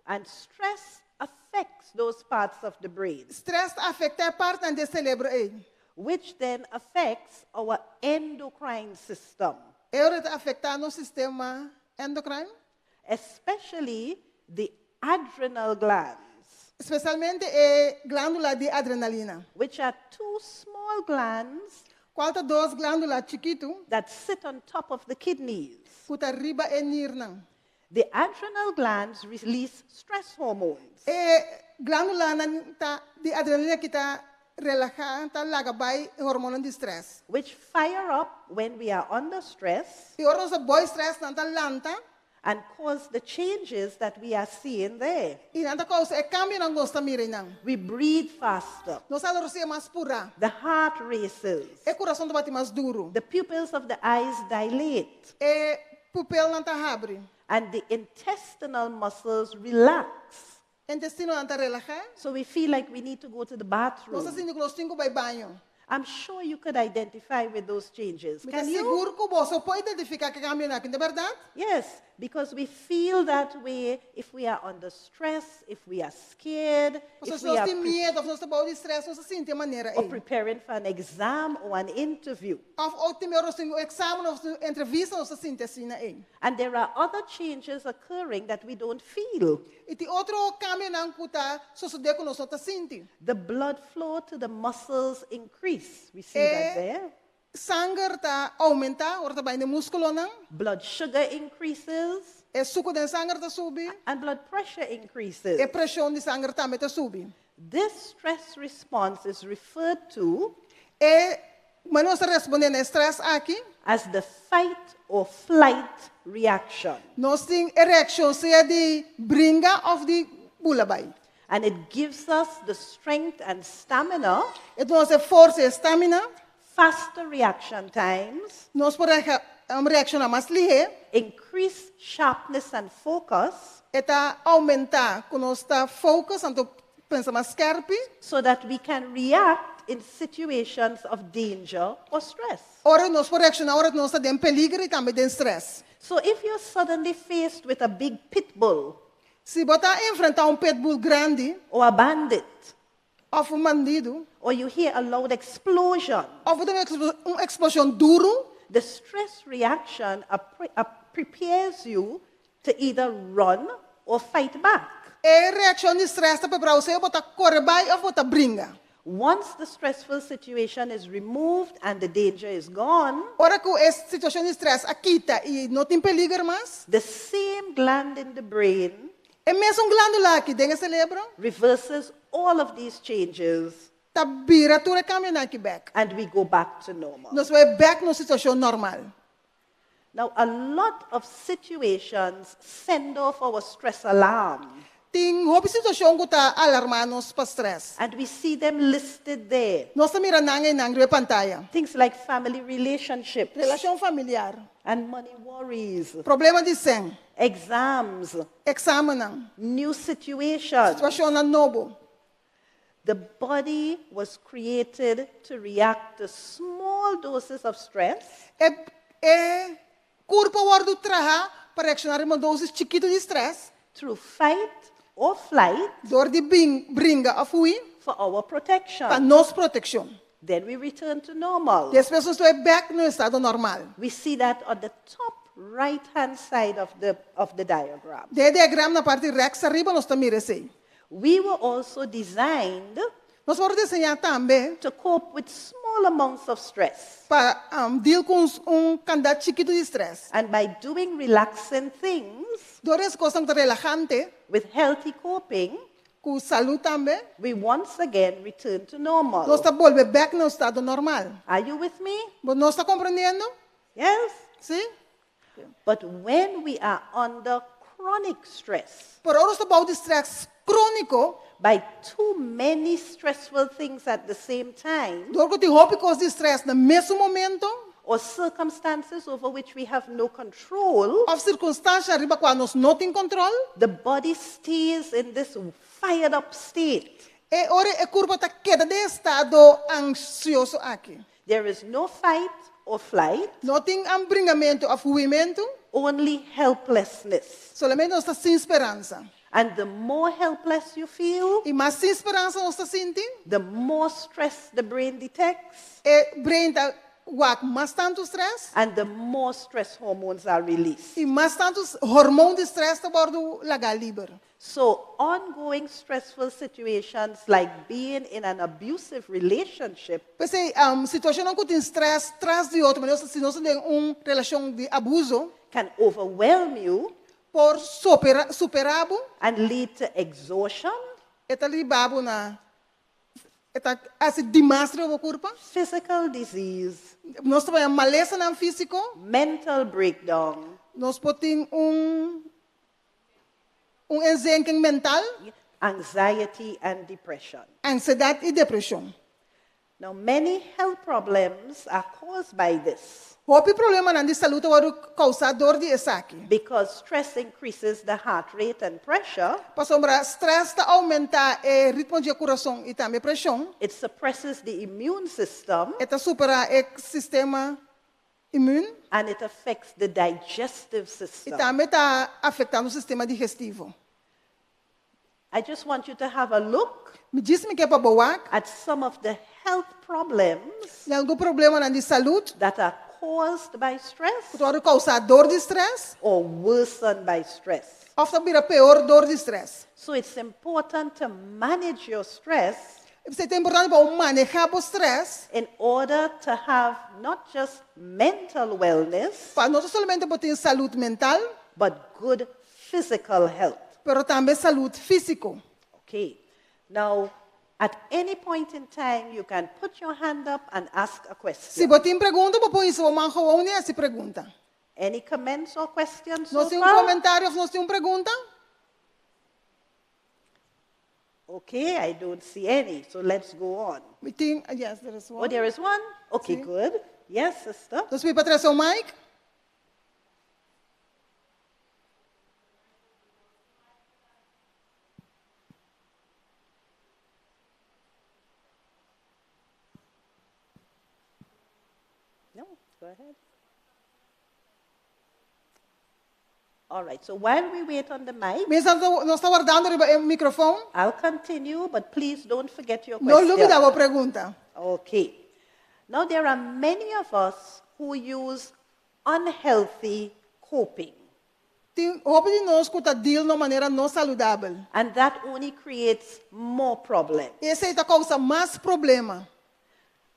And stress affects those parts of the brain. Stress ta afektá e partnan di e selebro ei. Which then affects our endocrine system. E ora ta afektá nos sistema endocrine. Especially the adrenal glands. Spesialmente e glándula di adrenalina. Which are two small glands. Kual ta dos glándula chikitu. That sit on top of the kidneys. Ku ta riba e nirnan. The adrenal glands release stress hormones. E glándulanan ta di adrenalina ki ta relahá, ta laga bai e hormonnan di stress. Which fire up when we are under stress. I ora nos ta bou stress nan ta lanta. And cause the changes that we are seeing there. I nan ta kousa e kambionan ku nos ta mira einan. We breathe faster. Nos ta hala rosea mas purá. The heart races. E kurason ta bati mas duru. The pupils of the eyes dilate. E pupilnan ta habri. And the intestinal muscles relax. Intestinonan ta relahá. So we feel like we need to go to the bathroom. Nos ta sinti ku nos tin ku bai baño. I'm sure you could identify with those changes. Mi ta Can you? sigur ku boso por identifiká ku e kambionan aki, no ta bèrdat? Yes, because we feel that way if we are under stress, if we are scared, Pasobra if si we nos are tin miedu òf nos ta bou di strès, nos ta sinti e manera or ei. preparing for an exam or an interview. Òf o tin ora nos tin un eksamen òf un entrevista, nos ta sinti asina ei. And there are other changes occurring that we don't feel. I tin otro kambionan ku ta sosodé ku nos no ta sinti. The blood flow to the muscles increase. We see that E there. sanger ta oumentá ora ta bai den múskulonan. Blood sugar increases. E suku den sanger ta subi. And blood pressure increases. E preshon di sanger tambe ta subi. This stress response is referred to E manera nos ta respondé na e stress aki. As the fight or flight reaction. Nos tin e reakshon sea di bringa òf di bula bai. And it gives us the strength and stamina. E duna nos e forsa i e stamina. Faster reaction times. Nos por reakshoná mas lihé. Increase sharpness and focus. E ta oumentá ku nos ta focus, anto pensa mas skèrpi. So that we can react in situations of danger or stress. Ora nos por reakshoná ora nos ta den peliger i tambe den stress. So if you're suddenly faced with a big pit bull. Si bo ta enfrentá un pit bull grandi. Or a bandit. Òf un bandidu. Or you hear a loud explosion. Òf bo ta mira un eksploshon duru. The stress reaction prepares you to either run or fight back. E reakshon di strès ta prepará sea bo ta kore bai òf bo ta bringa. Once the stressful situation is removed and the danger is gone, Ora ku e situashon di strès a kita i no tin peliger mas, the same gland in the brain e mesun glándula aki den e serebro reverses all of these changes ta bira tur e kambionan aki bèk. and we go back to normal. Nos bai bèk na un situashon normal. Now, a lot of situations send off our stress alarm, Tin hopi situashon ku ta alarmá nos pa strès. and we see them listed there. Nos ta mira nan einan riba e pantaya. Things like family relationships Relashon familiar, and money worries, problema di sèn, exams, eksámennan, new situations. situashonnan nobo. The body was created to react to small doses of stress E e kurpa a wòrdu trahá pa reakshoná riba un dosis chikitu di strès through fight or flight dor di bringa òf hui for our pa protection. nos protekshon. Then we return to normal. Despues nos ta bai bèk na estado normal. We see that on the top right hand side of the diagram. Den e diagram na parti rèks ariba nos ta mira esei. We were also designed Nos a wòrdu diseñá tambe to cope with small amounts of stress. pa deal ku un kantidat chikitu di strès. And by doing relaxing things Dor di hasi kosnan ku ta relahante, with healthy coping, ku salú tambe, we once again return to normal. nos ta bolbe bèk na estado normal. Are you with me? Bo nos ta komprendiendo? Yes? Sí? But when we are under chronic stress, Pero ora nos ta bou di strès króniko, by too many stressful things at the same time, dor ku tin hopi kos di strès na mesun momento, or circumstances over which we have no control, òf sirkunstansia riba kua nos no tin kontròl, the body stays in this fired up state. e ora e kurpa ta keda den e estado ansioso aki. There is no fight or flight, No tin bringamentu òf huimentu, only helplessness. solamente nos ta sin speransa. And the more helpless you feel, I mas sin speransa nos ta sinti, the more stress the brain detects, e brain ta wak mas tantu strès, and the more stress hormones are released. i mas tantu hormon di strès ta wòrdu lagá liber. So, ongoing stressful situations like being in an abusive relationship P'esei, situashonnan ku tin strès tras di otro, manera si nos ta den un relashon di abuso, can overwhelm you por supera, superá bo and lead to exhaustion, e ta hiba bo na e ta hasi demas riba bo kurpa. physical disease, Nos ta haña malesanan físiko, mental breakdown, nos por tin un un inzinking mental, anxiety, and depression. ansiedat i depreshon. Now, many health problems are caused by this Hopi problemanan di salú ta wòrdu kousá dor di esaki. because stress increases the heart rate and pressure, Pasobra strès ta oumentá e ritmo di kurason i tambe preshon. it suppresses the immune system, E ta suprimí e sistema imune and it affects the digestive i system. tambe ta afektando e sistema digestivo. I just want you to have a look Mi djis mi ke pa bo wak, at some of the health problems algun problemanan di salú that are caused by stress ku ta kousá dor di strès or worsened by stress. òf ta bira pió dor di strès. So it's important to manage your stress Ta importante pa manehá e strès, in order to have not just mental wellness, pa no solamente pa tin salú mental, but good physical health. pero tambe salú físiko. Okay. Now, at any point in time, you can put your hand up and ask a question. Si bo tin pregunta, bo por hisa man gewoon i hasi pregunta. Any comments or questions so Nos tin un far? komentario òf nos tin un pregunta? Okay, I don't see any, so let's go on. Mi tin, yes, there is Oh, one. there is one? Okay, good. Yes, sister. Nos por trese un mic? No, go ahead. All right, so while we wait on the mic, Mientras nos ta wardando e mikrofon, I'll continue, but please don't forget your no question. lubidá bo pregunta. Okay. Now, there are many of us who use unhealthy coping. Tin hopi di nos ku ta deal na un manera no saludabel. And that only creates more problems. I esei ta kousa mas problema.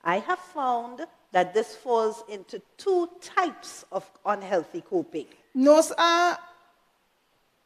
I have found that this falls into two types of unhealthy coping. Nos a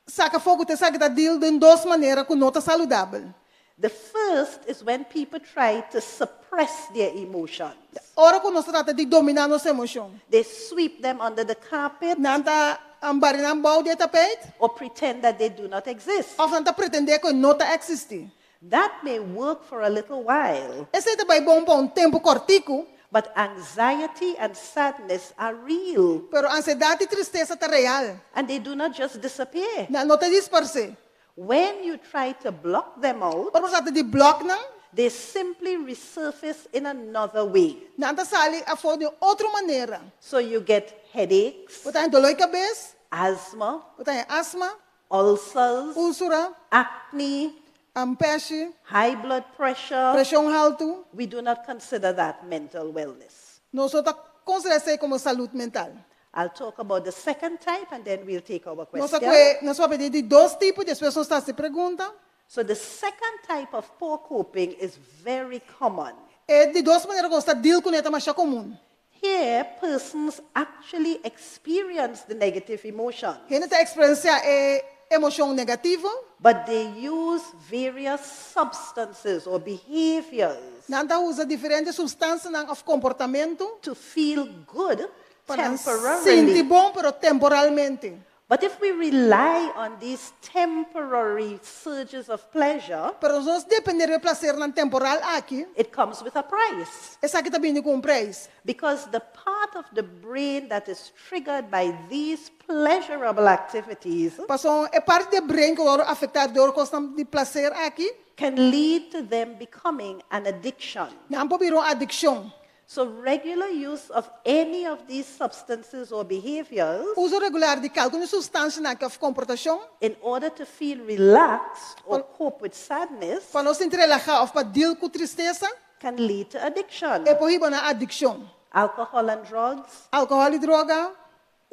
saka afó ku esaki ta deal den dos manera ku no ta saludabel. The first is when people try to suppress their emotions. Ora ku nos ta trata di dominá nos emoshon. They sweep them under the carpet. Nan ta bari nan bou di e tapeit. Or pretend that they do not exist. Òf nan ta pretendé ku e no ta eksistí. That may work for a little while. Esei ta bai bon pa un tempu kòrtiku. But anxiety and sadness are real. Pero ansiedat i tristesa ta real. And they do not just disappear. Nan no ta disparsé. When you try to block them out. Ora bo trata di blòk nan. They simply resurface in another way. Nan ta sali afó di un otro manera. So you get headaches. Bo ta haña doló di kabes. Asthma. Bo ta haña asma. Ulcers. Úlsera. Acne. Pèshi. High blood pressure. Preshon haltu. We do not consider that mental wellness. Nos no ta konsiderá esei komo salud mental. I'll talk about the second type and then we'll take our Nos a question. kue, nos papia di di dos tipo, despues nos ta hasi pregunta. So the second type of poor coping is very common. E di dos manera ku nos ta deal kuné ta masha komun. Here, persons actually experience the negative emotions. Hende ta eksperensiá e emoshon negativo. But they use various substances or behaviors. Nan ta usa diferente supstansianan òf komportamentu. To feel good Pa nan temporarily. sinti bon, pero temporalmente. But if we rely on these temporary surges of pleasure, Pero si nos dependé di e plasernan temporal aki, it comes with a price. Esaki ta bini ku un preis. Because the part of the brain that is triggered by these pleasurable activities Pasobra e parti di e brain ku wòrdu afektá dor kosnan di plaser aki, can lead to them becoming an addiction. Nan por bira un adikshon. So regular use of any of these substances or behaviors Uso regular di kalkun di sustanshanan aki òf komportashon. In order to feel relaxed or cope with sadness. Pa nos sinti relahá òf pa deal ku tristesa. Can lead to addiction. E por hiba na adikshon. Alcohol and drugs. Alkohòl i droga.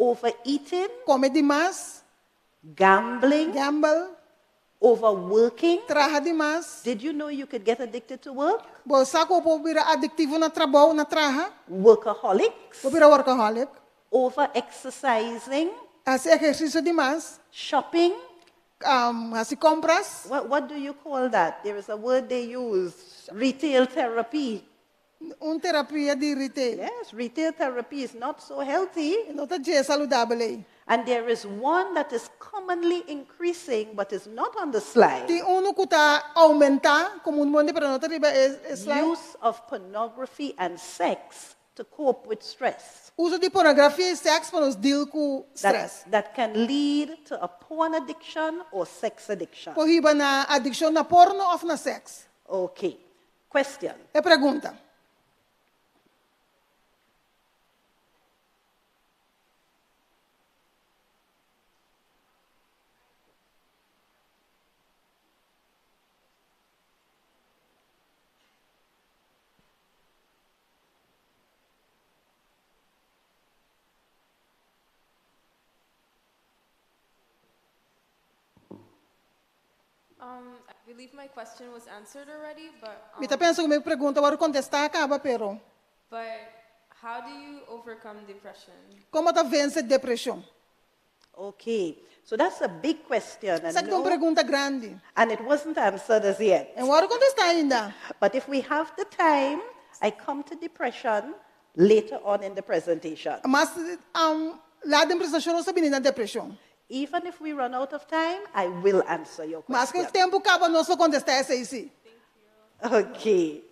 Overeating. Kome di mas. Gambling. Gamble. Overworking. Traha di mas. Did you know you could get addicted to work? Bo sa ku bo por bira adiktivo na trabou, na traha? Workaholics. Bo bira workaholic. Overexercising. Hasi ehersisio di mas. Shopping. Hasi kompras. What, what do you call that? There is a word they use. Retail therapy. Un terapia di retail. Yes, retail therapy is not so healthy. E no ta dje saludabel ei. And there is one that is commonly increasing but is not on the slide. Tin unu ku ta oumentá komunmente pero no ta riba e slide. Use of pornography and sex to cope with stress. Uso di pornografia i sèks pa nos deal ku strès. That, that can lead to a porn addiction or sex addiction. Por hiba na adikshon na porno òf na sèks. Okay. Question. E pregunta. Um, I believe my question was answered already, but Mi ta pensa ku mi pregunta a wòrdu kontestá kaba, pero. But how do you overcome depression? Kon bo ta vense depreshon? Okay, so that's a big question. And Esaki ta un no, pregunta grandi. and it wasn't answered as yet. E no a wòrdu kontestá ainda. But if we have the time, I come to depression later on in the presentation. Mas lat den presentashon nos ta bini na depreshon. Even if we run out of time, I will answer your Maske question. tempu kaba nos lo kontestá esei si. Okay.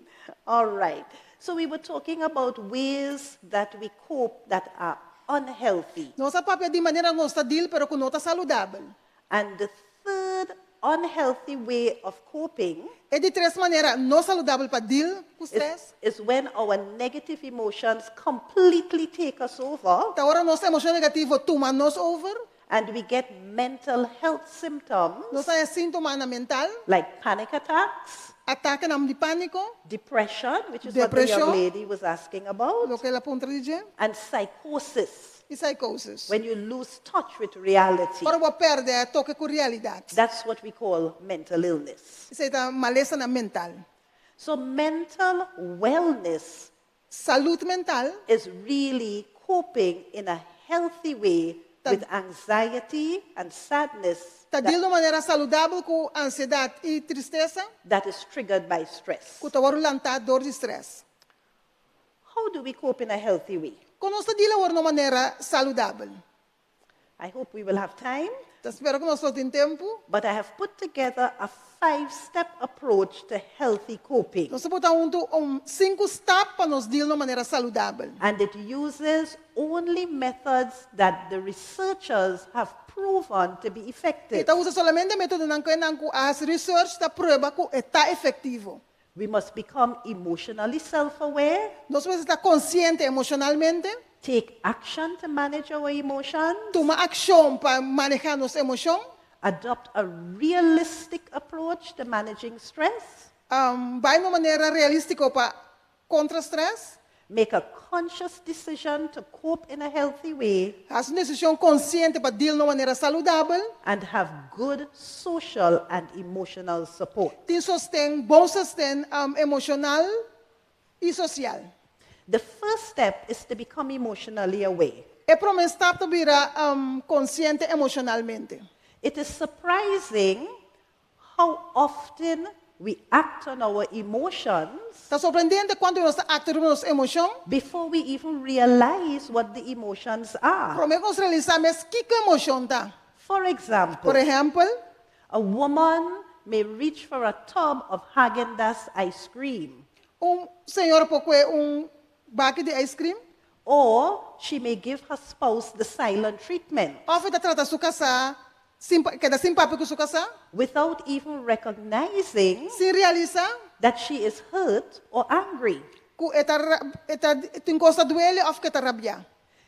All right. So we were talking about ways that we cope that are unhealthy. Nos a papia di manera nos ta deal pero ku no ta saludabel. And the third unhealthy way of coping E di tres manera no saludabel pa deal ku stress. Is when our negative emotions completely take us over. Ta ora nos emoshon negativo tuma nos over. And we get mental health symptoms. Nos haña síntomanan mental. Like panic attacks. Atakenan di pániko. Depression, which is what the young Depreshon. lady was asking about. Loke el a puntra di dje. And psychosis. I psychosis. When you lose touch with reality. Ora bo pèrdè toke ku realidat. That's what we call mental illness. Esei ta malesanan mental. So mental wellness Salud mental is really coping in a healthy way with anxiety and sadness Ta deal di un manera saludabel ku ansiedat i tristesa that is triggered by stress. Ku ta wòrdu lantá dor di strès. How do we cope in a healthy way? Kon nos ta deal awor na un manera saludabel? I hope we will have time. Ta spera ku nos lo tin tempu. But I have put together a five-step approach to healthy coping. Nos a bota huntu un sinku stap pa nos deal na un manera saludabel. And it uses only methods that the researchers have proven to be effective. E ta usa solamente metodonan ku enan ku a hasi research ta prueba ku e ta efektivo. We must become emotionally self-aware. Nos mester ta konsiente emoshonalmente. Take action to manage our emotions. Tuma akshon pa manehá nos emoshon. Adopt a realistic approach to managing stress. Bai na un manera realístiko pa kontra strès. Make a conscious decision to cope in a healthy way. Hasi un desishon konsiente pa deal na un manera saludabel. And have good social and emotional support. Tin sosten, bon sosten emoshonal i sosial. The first step is to become emotionally aware. E promé stap ta bira konsiente emoshonalmente. It is surprising how often we act on our emotions. Ta sorprendente kuantu nos ta aktua riba nos emoshon. Before we even realize what the emotions are. Promé ku nos realisá mes kiko emoshon ta. For example. Por ehèmpel. A woman may reach for a tub of Häagen-Dazs ice cream. Un señora por kue un baki di ijskrim. Or she may give her spouse the silent treatment. Òf e ta trata su kasá sin keda sin papia ku su kasá. Without even recognizing. Sin realisá. That she is hurt or angry. Ku e ta e ta tin kos ta duele òf ku e ta rabiá.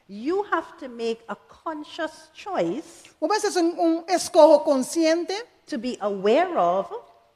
You have to make a conscious choice. Bo mester hasi un eskoho konsiente. To be aware of.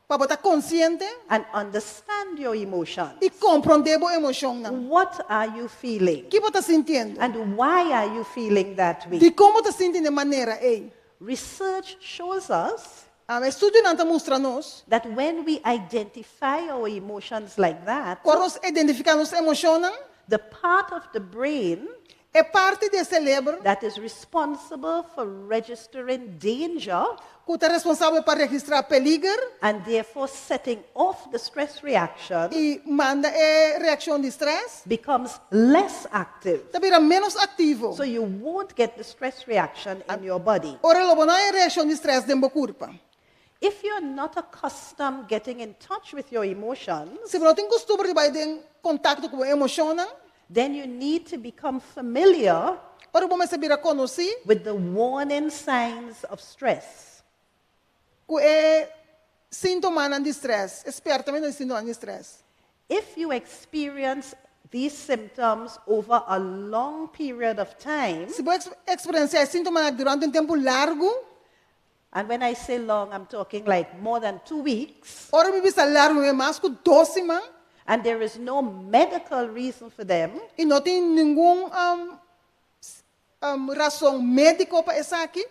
Pa bo ta konsiente. And understand your emotions. I komprondé bo emoshonnan. What are you feeling? Ki bo ta sintiendo? And why are you feeling that way? Dikon bo ta sinti den manera ei? Research shows us. Estudionan ta mustra nos. That when we identify our emotions like that. Ora nos identifiká nos emoshonnan. The part of the brain. E parti di e selebro. That is responsible for registering danger. Ku ta responsabel pa registrá peliger. And therefore setting off the stress reaction. I manda e reakshon di strès. Becomes less active. Ta bira ménos aktivo. So you won't get the stress reaction in your body. Ora lo bo no haña e reakshon di strès den bo kurpa. If you're not accustomed getting in touch with your emotions. Si bo no tin kustumber di bai den kontakto ku bo emoshonnan. Then you need to become familiar. Ora bo mester bira konosí. With the warning signs of stress. Ku e síntomanan di strès, e spièrtamentu di síntomanan di strès. If you experience these symptoms over a long period of time. Si bo eksperensiá e síntomanan aki durante un tempu largu. And when I say long, I'm talking like more than two weeks. Ora mi bisa largu, mi mas ku dos siman. And there is no medical reason for them. I no tin ningun rason médiko pa esaki.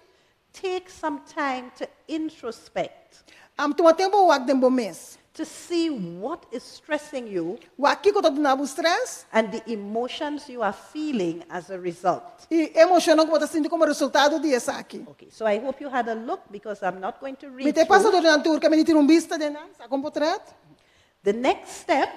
Take some time to introspect. Tuma tempu pa wak den bo mes. To see what is stressing you. Wak kiko ta duna bo strès. And the emotions you are feeling as a result. I e emoshonnan ku bo ta sinti komo resultado di esaki. Okay, so I hope you had a look because I'm not going to read Mi ta e pasa through. dor di nan tur ke mi di tira un bista den nan, sa kon potret. The next step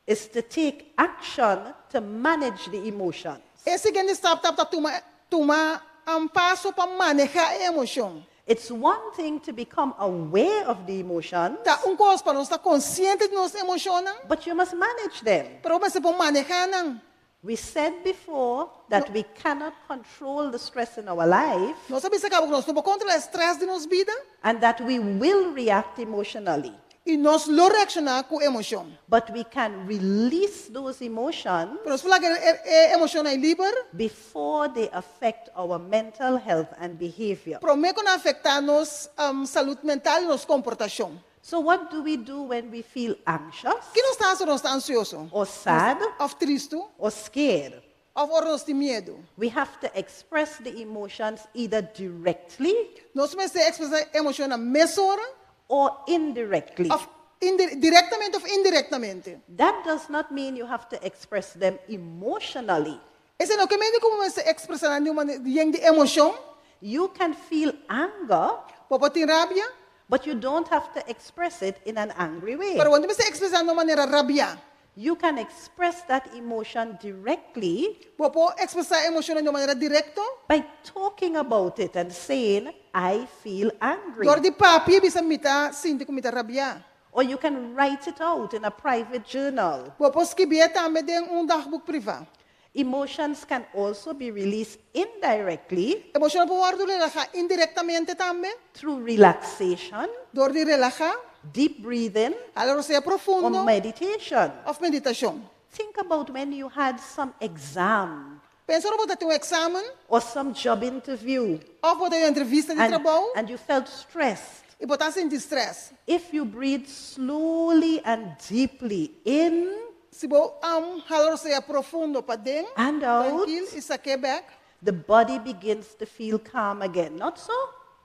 is to take action to manage the emotions. E siguiente stap ta pa tuma tuma un paso pa manehá e emoshon. It's one thing to become aware of the emotions. Ta un kos pa nos ta konsiente di nos emoshonnan. But you must manage them. Pero bo mester por manehá nan. We said before that we cannot control the stress in our life. Nos a bisa kaba ku nos no por kontrolá e strès di nos bida. And that we will react emotionally. I nos lo reakshoná ku emoshon. But we can release those emotions. Pero nos por laga e emoshonnan ei liber. Before they affect our mental health and behavior. Promé ku nan afektá nos salud mental i nos komportashon. So what do we do when we feel anxious? Ki nos ta hasi ora nos ta ansioso? Or sad? Òf tristu? Or scared? Òf ora nos tin miedu. We have to express the emotions either directly Nos mester ekspresá emoshonnan mesora or indirectly. òf direktamente òf indirektamente. That does not mean you have to express them emotionally. Esei no ke men ku bo mester ekspresá nan di un manera yen di emoshon. You can feel anger, Bo por tin rabia, but you don't have to express it in an angry way. pero bo no mester ekspresá na un manera rabiá. You can express that emotion directly Bo por ekspresá emoshonnan di un manera direkto by talking about it and saying, "I feel angry." dor di papia i bisa, "Mi ta sinti ku mi ta rabiá." Or you can write it out in a private journal. Bo por skibié tambe den un dagboek privá. Emotions can also be released indirectly Emoshonnan por wòrdu relahá indirektamente tambe through relaxation, dor di relahá, deep breathing, hala rosea or profundo meditation. òf meditashon. Think about when you had some exam Pensa ora bo ta tin un eksamen or some job interview òf bo ta tin un entrevista di and, trabou and you felt stressed. i bo ta sinti strès. If you breathe slowly and deeply in Si bo hala rosea profundo paden, and out, trankil i sak'é bèk, the body begins to feel calm again. Not so?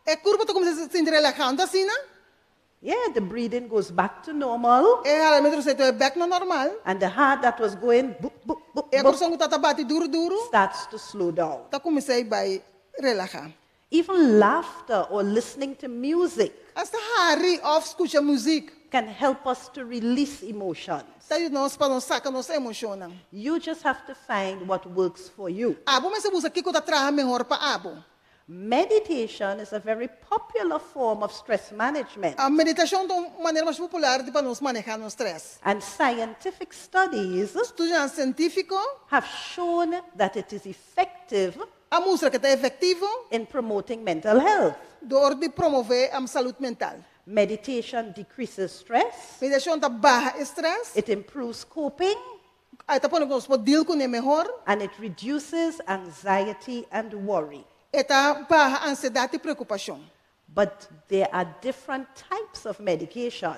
e kurpo ta kuminsá sinti relahá. No ta asina? Yeah, the breathing goes back to normal, E halamentu di rosea ta bai bèk na normal. and the heart that was going boop, boop, boop, E boop, kurason ku tabata bati duru duru starts to slow down. ta kuminsá bai relahá. Even laughter or listening to music Asta hari òf skucha muzik can help us to release emotions. ta yuda nos pa nos saka nos emoshonnan. You just have to find what works for you. Abo mester buska kiko ta traha mehor pa abo. Meditation is a very popular form of stress management. A meditashon ta un manera mas popular di pa nos manehá nos strès. And scientific studies Estudionan sientífiko have shown that it is effective a mustra ku e ta efektivo in promoting mental health. dor di promové salú mental. Meditation decreases stress, Meditashon ta baha e strès, it improves coping, e ta pone ku nos por deal kuné mehor, and it reduces anxiety and worry. e ta baha ansiedat i preokupashon. But there are different types of medication.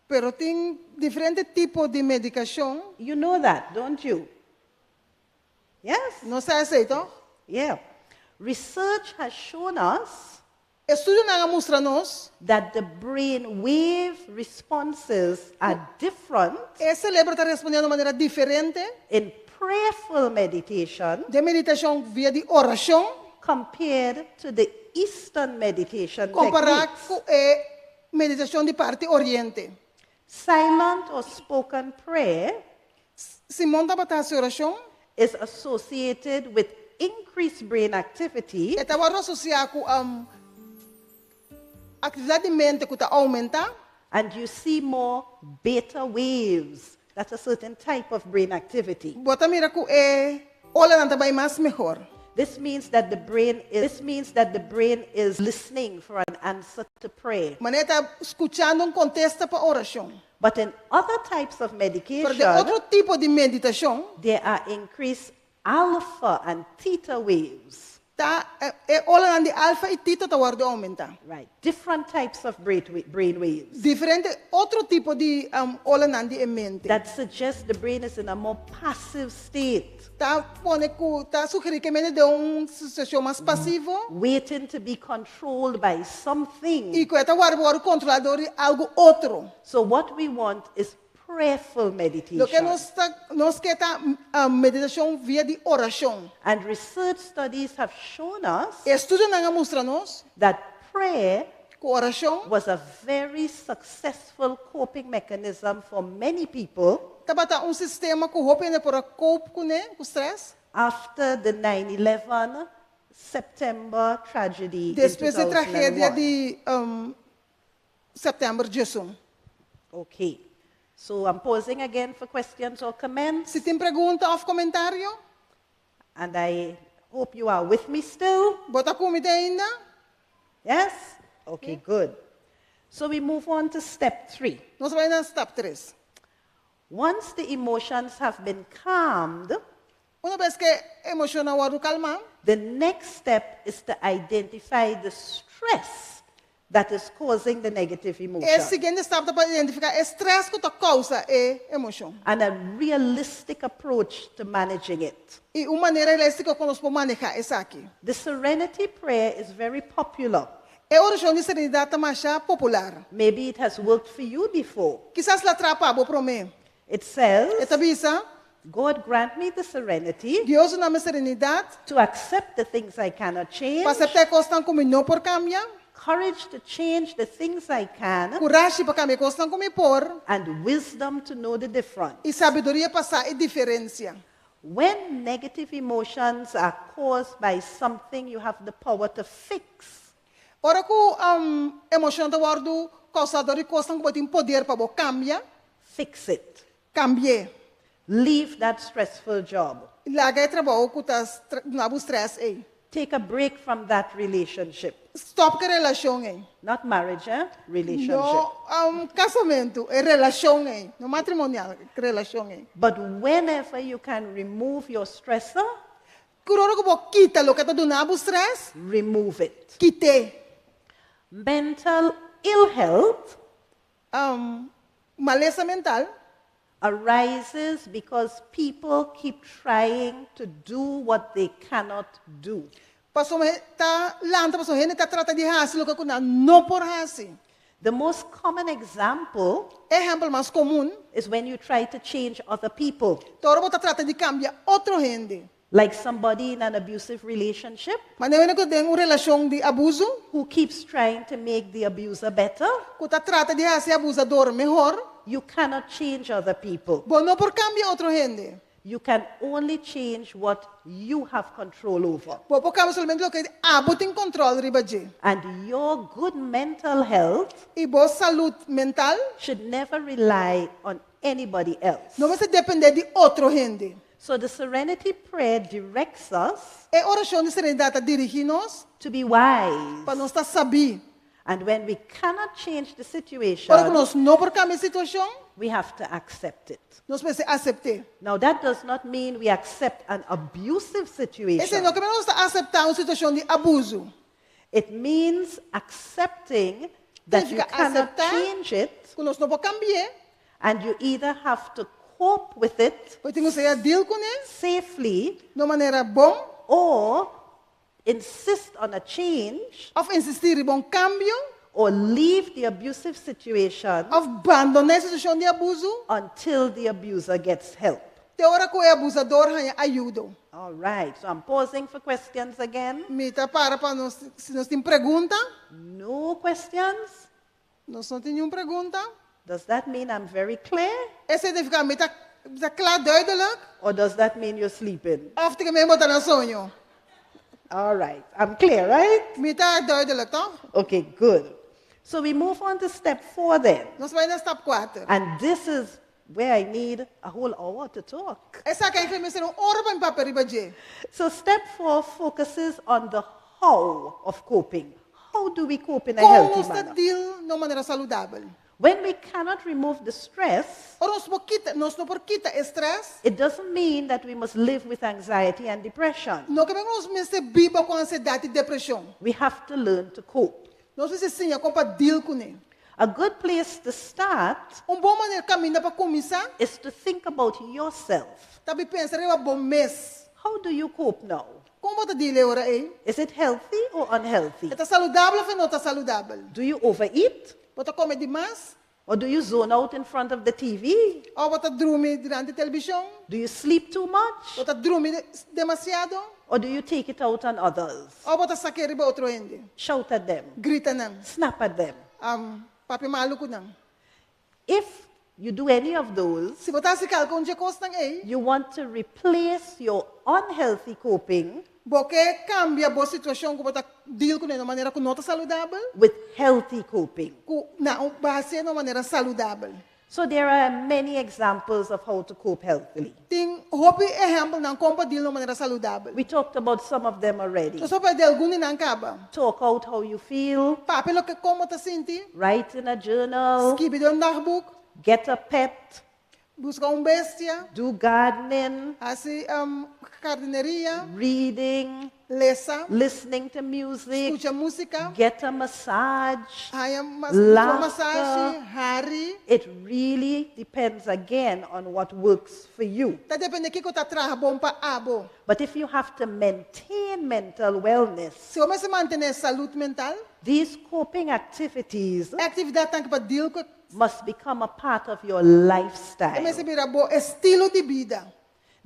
Pero tin diferente tipo di medikashon. You know that, don't you? Yes? Nos sa esei, tòg? Yeah. Research has shown us Estudionan a mustra nos that the brain wave responses are different e serebro ta respondé di un manera diferente in prayerful meditation den meditashon via di orashon compared to the Eastern meditation kompará techniques. ku e meditashon di parti Oriente. Silent or spoken prayer Simon tabata hasi orashon is associated with increased brain activity E tabata asosiá ku aktividat di mente ku ta oumentá. And you see more beta waves. That's a certain type of brain activity. Bo ta mira ku e olanan ta bai mas mehor. This means that the brain is listening for an answer to prayer. Manera e ta skuchando un kontesta pa orashon. But in other types of Pero medication, den otro tipo di meditashon, there are increased alpha and theta waves. Ta e olanan di alfa i theta ta wòrdu oumentá. Right. Different types of brain waves. Diferente otro tipo di olanan di e mente. That suggests the brain is in a more passive state. Ta pone ku ta sugerí ku e mente den un situashon mas pasivo. Waiting to be controlled by something. I ku e ta wòrdu wòrdu kontrolá dor di algu otro. So what we want is prayerful meditation. Loke nos ta nos ke ta meditashon via di orashon. And research studies have shown us Estudionan a mustra nos that prayer ku orashon was a very successful coping mechanism for many people tabata un sistema ku hopi hende por a cope kuné, ku strès. After the 9/11 September tragedy in Despues di tragedia 2001. di sèptèmber 11. Okay. So I'm pausing again for questions or comments. Si tin pregunta òf komentario? And I hope you are with me still. Bo ta ku mi te ainda? Yes? Okay, good. So we move on to step 3. Nos ta bai na stap 3. Once the emotions have been calmed, Una bes ku e emoshonnan a wòrdu kalmá, the next step is to identify the stress that is causing the negative emotion E siguiente stap ta pa identifiká e strès ku ta kousa e emoshon. And a realistic approach to managing it. I un manera realístiko kon nos por manehá esaki. The Serenity Prayer is very popular. E orashon di serenidat ta masha popular. Maybe it has worked for you before. Kisas el a traha pa bo promé. It says, E ta bisa, God grant me the serenity Dios duna mi serenidat to accept the things I cannot change, pa aseptá e kosnan ku mi no por kambia, courage to change the things I can, kurashi pa kambia e kosnan ku mi por, and wisdom to know the difference. I sabiduria pa sa e diferensia. When negative emotions are caused by something you have the power to fix, Ora ku emoshon ta wòrdu kousá dor di kosnan ku bo tin poder pa bo kambia, fix it. Kambi'é. Leave that stressful job. Laga e trabou ku ta duna bo strès ei. Take a break from that relationship. Stòp ku e relashon ei. Not marriage, eh? Relationship. No kasamentu, e relashon ei. No matrimonial, e relashon ei. But whenever you can remove your stressor, Tur ora ku bo kita loke ta duna bo strès, remove it. Kit'é. Mental ill health Malesa mental arises because people keep trying to do what they cannot do. Pasobra ta lanta pasobra hende ta trata di hasi loke ku nan no por hasi. The most common example E ehèmpel mas komun is when you try to change other people. Ta ora bo ta trata di kambia otro hende. Like somebody in an abusive relationship. Manera hende ku ta den un relashon di abuso. Who keeps trying to make the abuser better. Ku ta trata di hasi e abusador mehor. You cannot change other people. Bo no por kambia otro hende. You can only change what you have control over. Bo por kambia solamente loke abo tin kontròl riba dje. And your good mental health. I bo salud mental. Should never rely on anybody else. No mester dependé di otro hende. So the Serenity Prayer directs us. E orashon di serenidat ta dirigí nos. To be wise. Pa nos ta sabí. And when we cannot change the situation. Ora ku nos no por kambia e situashon. We have to accept it. Nos mester asept'é. Now that does not mean we accept an abusive situation. Esei no ke men nos ta aseptá un situashon di abusu. It means accepting that you Significa cannot aseptá change it. ku nos no por kambi'é. And you either have to cope with it. Bo tin ku sea deal kuné. Safely. Na un manera bon. Or insist on a change. Òf insistí riba un kambio. Or leave the abusive situation. Òf bandoná e situashon di abusu. Until the abuser gets help. Te ora ku e abusador haña ayudo. All right, so I'm pausing for questions again. Mi ta para pa nos si nos tin pregunta. No questions? Nos no tin niun pregunta. Does that mean I'm very clear? Esei significa mi ta ta kla duidelijk? Or does that mean you're sleeping? Of ta ke men bo ta na soño? All right, I'm clear, right? Mi ta duidelijk, toch? Okay, good. So we move on to step four then. Nos bai na stap kuater. And this is where I need a whole hour to talk. Esaki eigenlijk mester un ora pa mi papia riba dje. So step four focuses on the how of coping. How do we cope in a Kon healthy nos ta manner? deal na un manera saludabel? When we cannot remove the stress, Ora nos por kita, nos no por kita e stress. It doesn't mean that we must live with anxiety and depression. No ke men ku nos mester biba ku ansiedat i depreshon. We have to learn to cope. Nos mester siña kon pa deal kuné. A good place to start Un bon manera kaminda pa kuminsá is to think about yourself. ta bi pensa riba bo mes. How do you cope now? Kon bo ta deal e ora ei? Is it healthy or unhealthy? E ta saludabel of e no ta saludabel? Do you overeat? Bo ta kome di mas? Or do you zone out in front of the TV? Of bo ta drumi dilanti televishon? Do you sleep too much? Bo ta drumi demasiado? Or do you take it out on others? Of bo ta sak'é riba otro hende? Shout at them. Grita nan. Snap at them. Papia malu ku nan. If you do any of those, Si bo ta hasi kalke un dje kosnan ei, you want to replace your unhealthy coping Bo ke kambia bo situashon ku bo ta deal kuné na un manera ku no ta saludabel? With healthy coping. Ku na un bo hasié na un manera saludabel. So there are many examples of how to cope healthily. Tin hopi ehèmpelnan kon pa deal na un manera saludabel. We talked about some of them already. Nos a papia di algun di nan kaba. Talk out how you feel. Papia loke kon bo ta sinti. Write in a journal. Skibi den un dagboek. Get a pet. Buska un bestia. Do gardening. Hasi jardineria. Reading. Lesa, listening to music, skucha músika, get a massage, haña mas laughter. masashi, hari. It really depends again on what works for you. Ta dependé kiko ta traha bon pa abo. But if you have to maintain mental wellness, Si bo mester mantené salú mental, these coping activities aktividatnan aki pa deal ku must become a part of your e lifestyle. mester bira bo estilo di bida.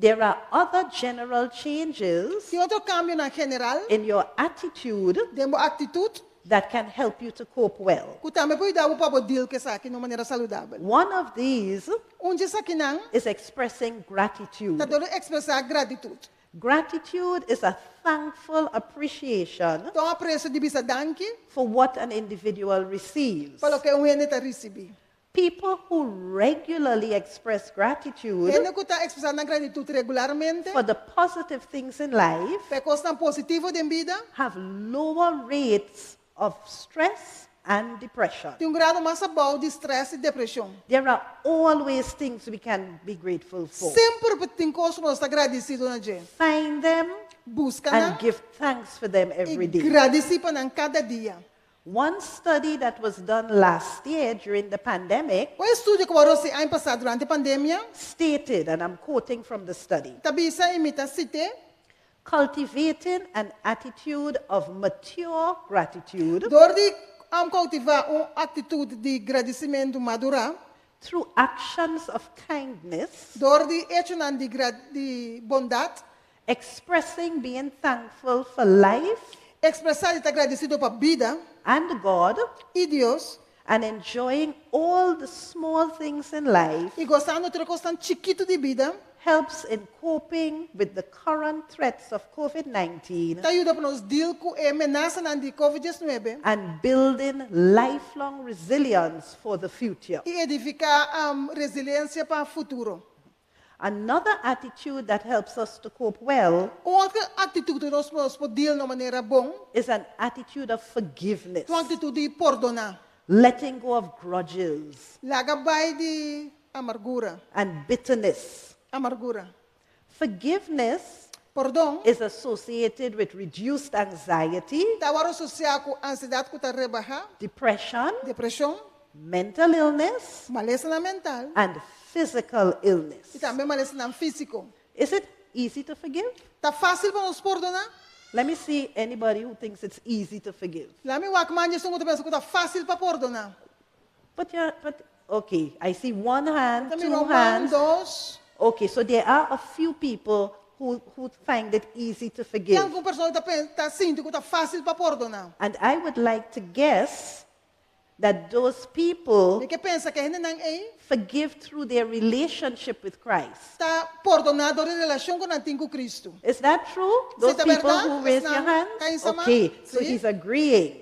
There are other general changes Tin otro kambionan general, in your attitude den bo aktitut, that can help you to cope well. ku tambe por yuda bo pa bo deal ku esaki na un manera saludabel. One of these Un di esakinan is expressing gratitude. ta dor di ekspresá gratitut. Gratitude is a thankful appreciation Ta un apresio di bisa danki for what an individual receives. pa loke un hende ta risibí. People who regularly express gratitude Hende ku ta ekspresá nan gratitut regularmente for the positive things in life pa e kosnan positivo den bida have lower rates of stress and depression. tin un grado mas abou di strès i depreshon. There are always things we can be grateful for. Semper tin kos ku nos ta gradisido na dje. Find them Buska and nan give thanks for them i every day. gradisí pa nan kada dia. One study that was done last year during the pandemic Un estudio ku a wòrdu hasí aña pasá durante pandemia stated, and I'm quoting from the study, ta bisa i mi ta sit'é, cultivating an attitude of mature gratitude dor di kultivá un aktitut di gradisimentu madurá, through actions of kindness, dor di echonan di di bondat, expressing being thankful for life ekspresá di ta gradisido pa bida and God, i Dios, and enjoying all the small things in life i gosando tur e kosnan chikitu di bida, helps in coping with the current threats of COVID-19 ta yuda pa nos deal ku e menasanan di COVID-19 and building lifelong resilience for the future. i edifiká resiliensia pa futuro. Another attitude that helps us to cope well Un otro aktitut ku nos por deal na manera bon is an attitude of forgiveness, ta un aktitut di pordoná, letting go of grudges laga bai di amargura, and bitterness. Amargura. Forgiveness Pordon is associated with reduced anxiety, ta wòrdu asosiá ku ansiedat ku ta rebahá, depression, depreshon, mental illness, malesanan mental and physical illness. i tambe malesanan físiko. Is it easy to forgive? Ta fásil pa nos pordoná? Let me see anybody who thinks it's easy to forgive. Laga mi wak man di esun ku ta pensa ku ta fásil pa pordoná. But yeah, but okay, I see one hand, Tambe two un man, hands. dos. Okay, so there are a few people who find it easy to Tin forgive. algun persona ku ta sinti ku ta fásil pa pordoná. And I would like to guess that those people Mi ke pensa ku e hendenan ei forgive through their relationship with Christ. ta pordoná dor di e relashon ku nan tin ku Kristu. Is that true? Those ta people berdat? who raise your Esnan hands? ku hisa man? Okay, so Si. he's agreeing.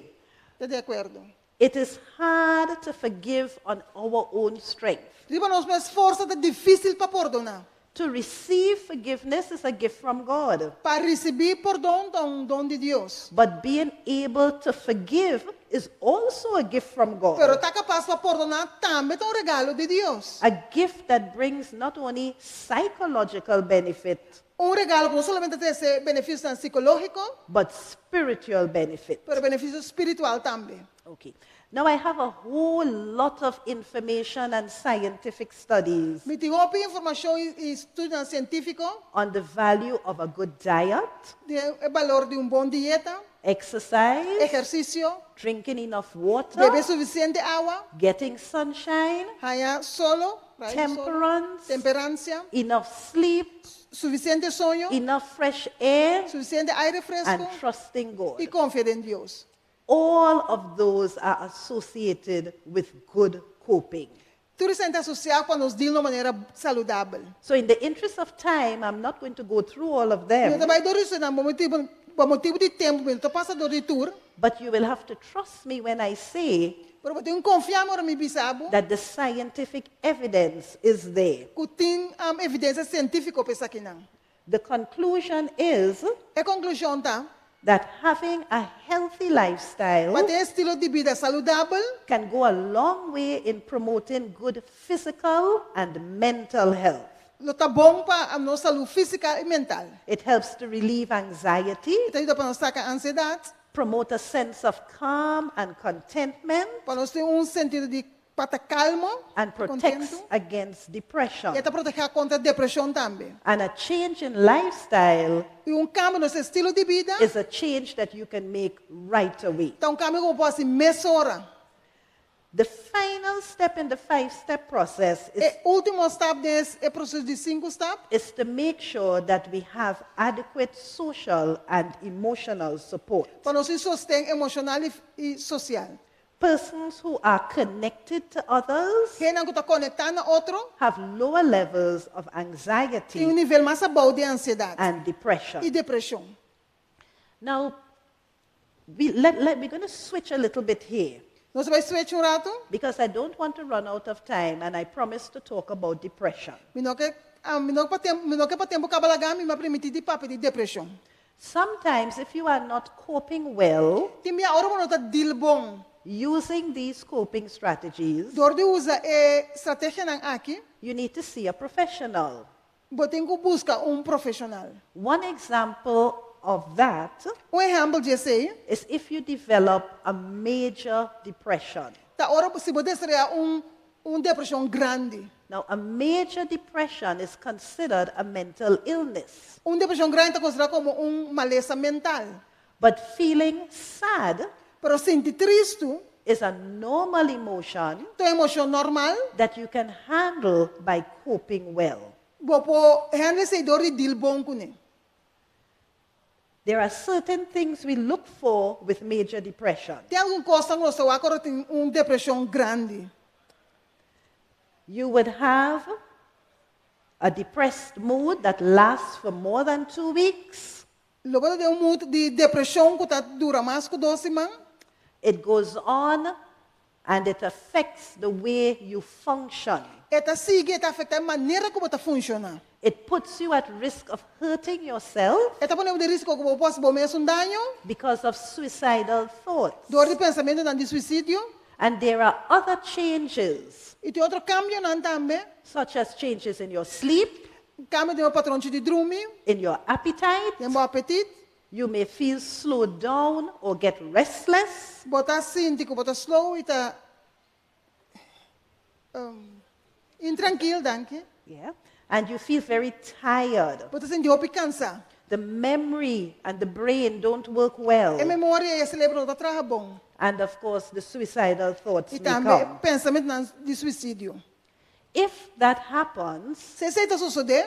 Ta di akuerdo. It is hard to forgive on our own strength. Riba nos mes forsa ta difísil pa pordoná. To receive forgiveness is a gift from God. Pa risibí pordon ta un don di Dios. But being able to forgive is also a gift from God. Pero ta kapas pa pordoná tambe ta un regalo di Dios. A gift that brings not only psychological benefit, Un regalo ku no solamente ta trese benefisio sikológiko, but spiritual benefit. pero benefisio spiritual tambe. Okay. Now I have a whole lot of information and scientific studies Mi tin hopi informashon i, i estudio sientífiko on the value of a good diet, di e balor di un bon dieta, exercise, ehersisio, drinking enough water, bebe sufisiente awa, getting sunshine, haña solo, rayo di solo, temperance, temperansia, enough sleep, sufisiente soño, enough fresh air, sufisiente aire and fresku trusting God. i konfia den Dios. All of those are associated with good coping. Tur esei ta asosiá ku nos deal di manera saludabel. So, in the interest of time, I'm not going to go through all of Mi them, no ta bai dor di nan, motibu, pa motibu di tempu, mi no ta pasa dor di tur, but you will have to trust me when I say pero bo tin ku konfia mi ora mi bisa bo, that the scientific evidence is there. ku tin un, evidensia sientífiko pa esakinan. The conclusion is E konklushon ta, that having a healthy lifestyle pa tin estilo di bida saludabel, can go a long way in promoting good physical and mental health. Lo ta bon pa nos salú físiko i mental. It helps to relieve anxiety, E ta yuda pa nos saka ansiedat, promote a sense of calm and contentment, pa nos tin un sentido di pa ta kalmu, and protects kontentu. against depression. I ta protehá kontra depreshon tambe. And a change in lifestyle I un kambio den nos estilo di bida, is a change that you can make right away. ta un kambio ku bo por hasi mesora. The final step in the 5-step process is, E último stap den e proseso di 5 stap, is to make sure that we have adequate social and emotional support. pa nos tin sosten emoshonal i sosial. Persons who are connected to others Hendenan ku ta konektá na otro, have lower levels of tin anxiety un nivel mas abou di ansiedat and depression. i depreshon. Now, we're going to switch a little bit here Nos ta bai switch un ratu. because I don't want to run out of time and I promised to talk about depression. Mi no ke, ah, mi no ke pa tempu kaba laga mi, m'a primintí di papia di depreshon. Sometimes if you are not coping well, Tin bia ora bo no ta deal bon. using these coping strategies, Dor di usa e strategianan aki, you need to see a professional. Bo tin ku buska un profeshonal. One example of that Un ehèmpel di esei is if you develop a major depression. Ta ora si bo desaroyá un depreshon grandi. Now, a major depression is considered a mental illness. Un depreshon grandi ta konsiderá komo un malesa mental. But feeling sad Pero sinti tristu is a normal emotion ta un emoshon normal that you can handle by coping well. Bo por handle esei dor di deal bon kuné. There are certain things we look for with major depression. Tin algun kos ku nos ta wak ora tin un depreshon grandi. You would have a depressed mood that lasts for more than 2 weeks. Lo bo tin un mood di depreshon ku ta dura mas ku 2 siman. It goes on and it affects the way you function. E ta sigui, e ta afektá e manera ku bo ta funshoná. It puts you at risk of hurting yourself E ta pone bo den riesgo ku bo por hasi bo mes un daño. because of suicidal thoughts. Dor di pensamentunan di suisidio. And there are other changes. I tin otro kambionan tambe. Such as changes in your sleep. Kambio den bo patronchi di drumi. In your appetite. Den bo apetit. You may feel slowed down or get restless. Bo ta sinti ku bo ta slow i ta intrankil, danki. Yeah. And you feel very tired. Bo ta sinti hopi kansá. The memory and the brain don't work well. E memoria i e serebro no ta traha bon. And of course, the suicidal thoughts I may tambe come. pensamentunan di suisidio. If that happens, Si esei ta sosodé,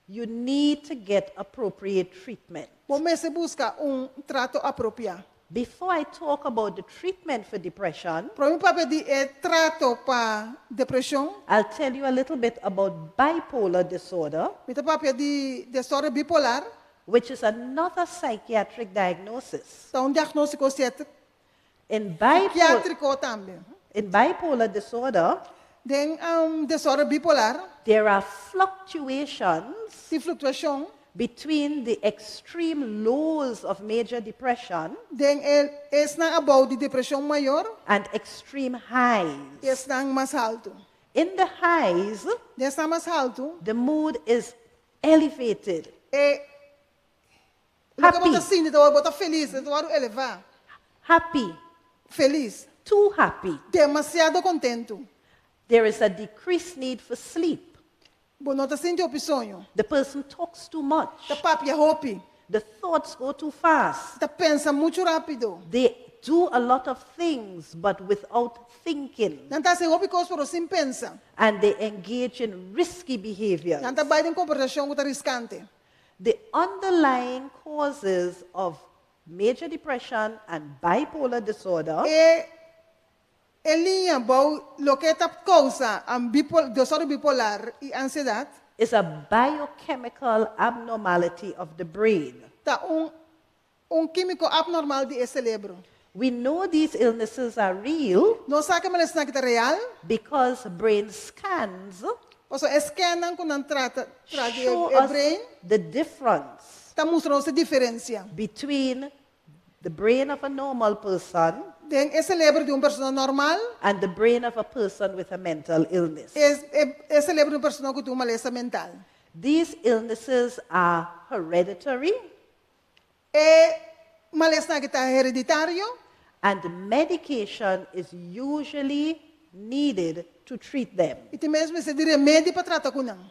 you need to get appropriate treatment. Bo mester buska un trato apropiá. Before I talk about the treatment for depression, Promé mi papia di e trato pa depreshon, I'll tell you a little bit about bipolar disorder, Mi ta papia di desórden bipolar, which is another psychiatric diagnosis. Ta un diagnóstiko In psikiátriko tambe. bipolar disorder, Den desórden bipolar, there are fluctuations tin fluktuashon between the extreme lows of major depression den e esnan abou di depreshon mayor and extreme highs. i esnan mas haltu. In the highs, Den esnan mas haltu, the mood is elevated. E loke bo ta Happy. sinti ta bo ta felis, ta wòrdu elevá. Happy. Felis. Too happy. Demasiado kontentu. There is a decreased need for sleep. Bo no ta sinti hopi soño. The person talks too much. Ta papia hopi. The thoughts go too fast. Ta pensa muchu rápido. They do a lot of things, but without thinking. Nan ta hasi hopi kos pero sin pensa. And they engage in risky behaviors. Nan ta bai den komportashon ku ta riskante. The underlying causes of major depression and bipolar disorder E e liña bou loke ta kousa desórden bipolar i ansiedat is a biochemical abnormality of the brain. Ta un kímiko abnormal di e serebro. We know these illnesses are real Nos sa ku e malesanan aki ta real because brain scans Pasobra e scannan ku nan trata tra di show e us brain the difference ta mustra nos e diferensia between the brain of a normal person Den e serebro di un persona normal and the brain of a person with a mental illness. E, e, e serebro di un persona ku tin un malesa mental. These illnesses are hereditary E malesanan aki ta hereditario and medication is usually needed to treat them. I tin bes mester di remedi pa trata ku nan.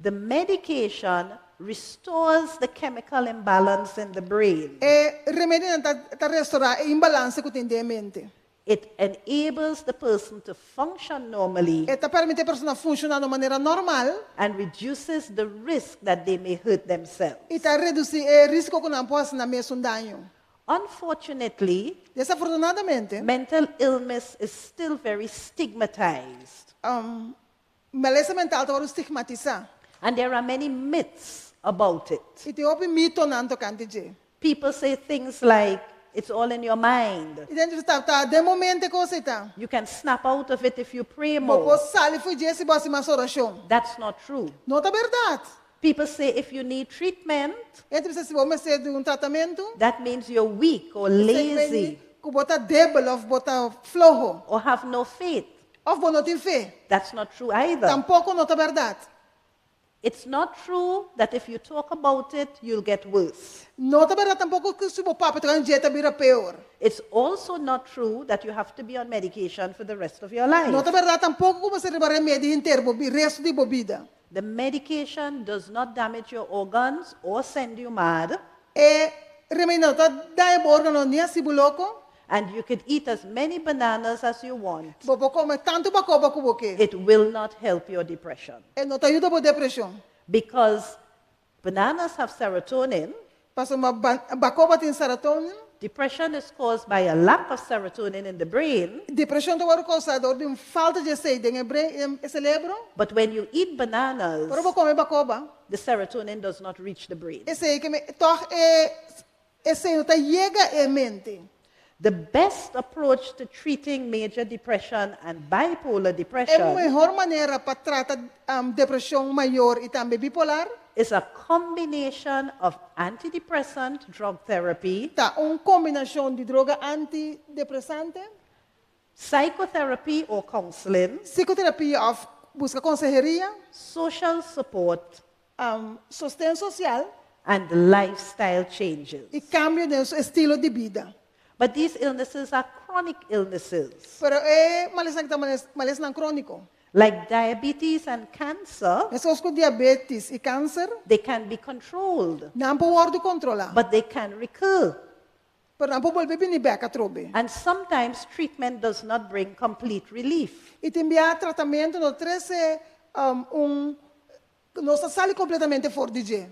The medication restores the chemical imbalance in the brain. E remedinan ta ta restorá e imbalanse ku tin den e mente. It enables the person to function normally E ta permití e persona funshoná na un manera normal. and reduces the risk that they may hurt themselves. I ta redusí e rísiko ku nan por hasi nan mes un daño. Unfortunately, Desafortunadamente, mental illness is still very stigmatized. Malesa mental ta wòrdu stigmatisá. And there are many myths about it. I tin hopi mitonan tokante dje. People say things like, it's all in your mind. I den ta ta den bo mente kos ei ta. You can snap out of it if you pray Bo more. por sali for dje si bo hasi mas orashon. That's not true. No ta bèrdat. People say if you need treatment, E ta bisa si bo mester di un tratamentu, that means you're weak or esei lazy. ku bo ta debel òf bo ta floho. Or have no faith. Òf bo no tin fe. That's not true either. Tampoko no ta bèrdat. It's not true that if you talk about it, you'll get worse. No ta bèrdat tampoko ku si bo papia tokante dje ta bira peor. It's also not true that you have to be on medication for the rest of your life. No ta bèrdat tampoko ku bo mester riba remedi henter bo restu di bo bida. The medication does not damage your organs or send you mad. E remedi no ta daña bo órgano ni hasi bo loko. And you could eat as many bananas as you want. Bo por kome tantu bakoba ku bo ke. It will not help your depression. E no ta yuda bo depreshon. Because bananas have serotonin. Pasobra bakoba tin serotonin. Depression is caused by a lack of serotonin in the brain. Depreshon ta wòrdu kousá dor di un falta di esei den e brain, e selebro. But when you eat bananas, Ora bo kome bakoba. the serotonin does not reach the brain. Esei ke me tòg e esei no ta yega e mente. The best approach to treating major depression and bipolar E depression mehor manera pa trata depreshon mayor i tambe bipolar is a combination of antidepressant drug therapy, ta un kombinashon di droga antidepresante, psychotherapy or counseling, psikoterapia òf buska konseheria, social support, sosten sosial, and lifestyle changes. I kambio den su estilo di bida. But these illnesses are chronic illnesses. Pero e malesanan aki ta malesanan króniko. Like diabetes and cancer, Meskos ku diabetes i kanser, they can be controlled. Nan por wòrdu kontrolá. But they can recur. Pero nan por bolbe bini bèk atrobe. And sometimes treatment does not bring complete relief. I tin bia tratamentu no trese un nos ta sali kompletamente for di dje.